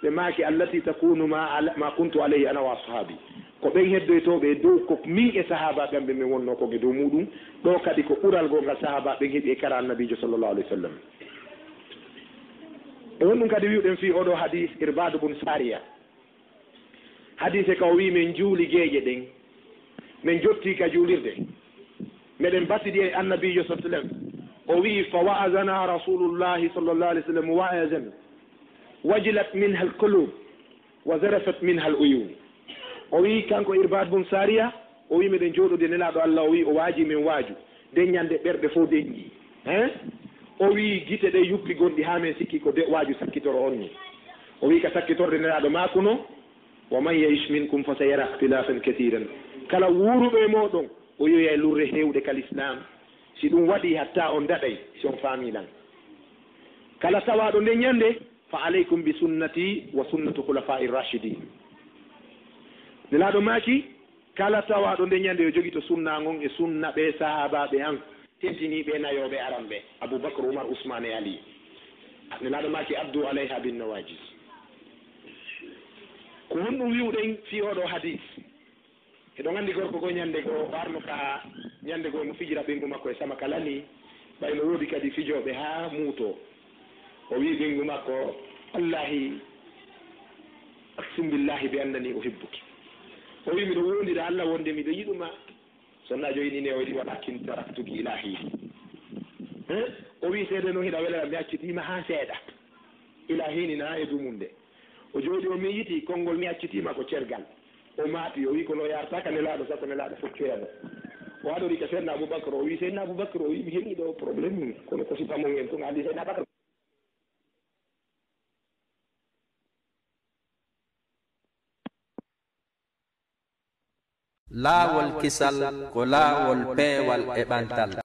Ɓe maaki, allati takunu ma ala, ma kuntu alayhi ana wa ashaabi. Ko ɓen heddoytooɓe e dow ko min e sahaabaaɓe am ɓen min wonnoo kon e dow muuɗum. Ɗoo kadi ko ɓural goo ngal sahaabaaɓe ɓen heɓi e kara Annabiijo sallallahu alayhi wa sallam. E honɗum kadi wi'uɗen fii oo ɗoo hadiis Irbaadu bun Saariya? Hadiise ka o wi'i, men juuli geeƴe ɗen, men jottii ka juulirde, meɗen batidi e Annabiijo sallallahu alayhi wa sallam. O wi'i, fa wa'azana Rasulullahi sallallahu alayhi wa sallam wa'azan wajilat minha al-qulub wa zarafat minha al-uyun. O wi'i, kanko Irbaad bun Saariya, o wi'i, meɗen jooɗodi e Nelaaɗo Allah, o wi'i, o waajii men waaju. Nden ɲande ɓerɗe fow denƴi. Hein? O wi'i, gite ɗe yuppi gonɗi haa men sikki ko de waaju sakkitoro on ni. O wi'i, ka sakkitorde Nelaaɗo maakunoo, wa man ya'ish minkum fa sayara ikhtilafan kathiran. Kala wuuruɗo e mooɗon, o yi'oyay lurre heewɗe ka Lislaam. Si ɗum waɗii, hatta on daɗay, si on faamii lan. Kala tawaaɗo nden ɲande, fa alaykum bi sunnati wa sunnati khulafaa'i rashidin. Nelaaɗo maaki, kala tawaaɗo nden ɲande yo jogito sunna ngon e sunna ɓee sahaabaaɓe an tentiniiɓe nayooɓe aran ɓe, Abu Bakr, Umar, Usmaan e Ali. Nelaaɗo maaki, addu alayha bin nawajis. Ko honɗum wi'uɗen fii oo ɗoo hadiis? Eɗon anndi gorko goo ɲande goo o arno ka ɲande goo mo fijira ɓeyngu makko e sama ka lani, ɓay no woodi kadi fijooɓe haa muutoo. O wi'i ɓeyngu makko, wallahi, aqsim billahi bi annani uhibbuki. O wi'i, miɗo woondira Allah wonde miɗo yiɗu ma. Sonnaajo ini ne o wi'i, walakin taraktuki ila hiini. Hein? O wi'i, seede non hiɗa wela mi accitii ma haa seeɗa. Ila hiini na e dumunde. O jooɗi o miijitii, konngol mi accitii ma ko cergal. O maati, o wi'i, kono o yaarata ka Nelaaɗo, sabu ko Nelaaɗo foccoyano. O adorii ka Seydina Abubakar, o wi'i, Seydina Abubakar, o wi'i, mi heɓii ɗoo problème, kono ko sifa mon en tun, anndi Seydina Abubakar. Laawol kisal ko laawol peewal e ɓantal.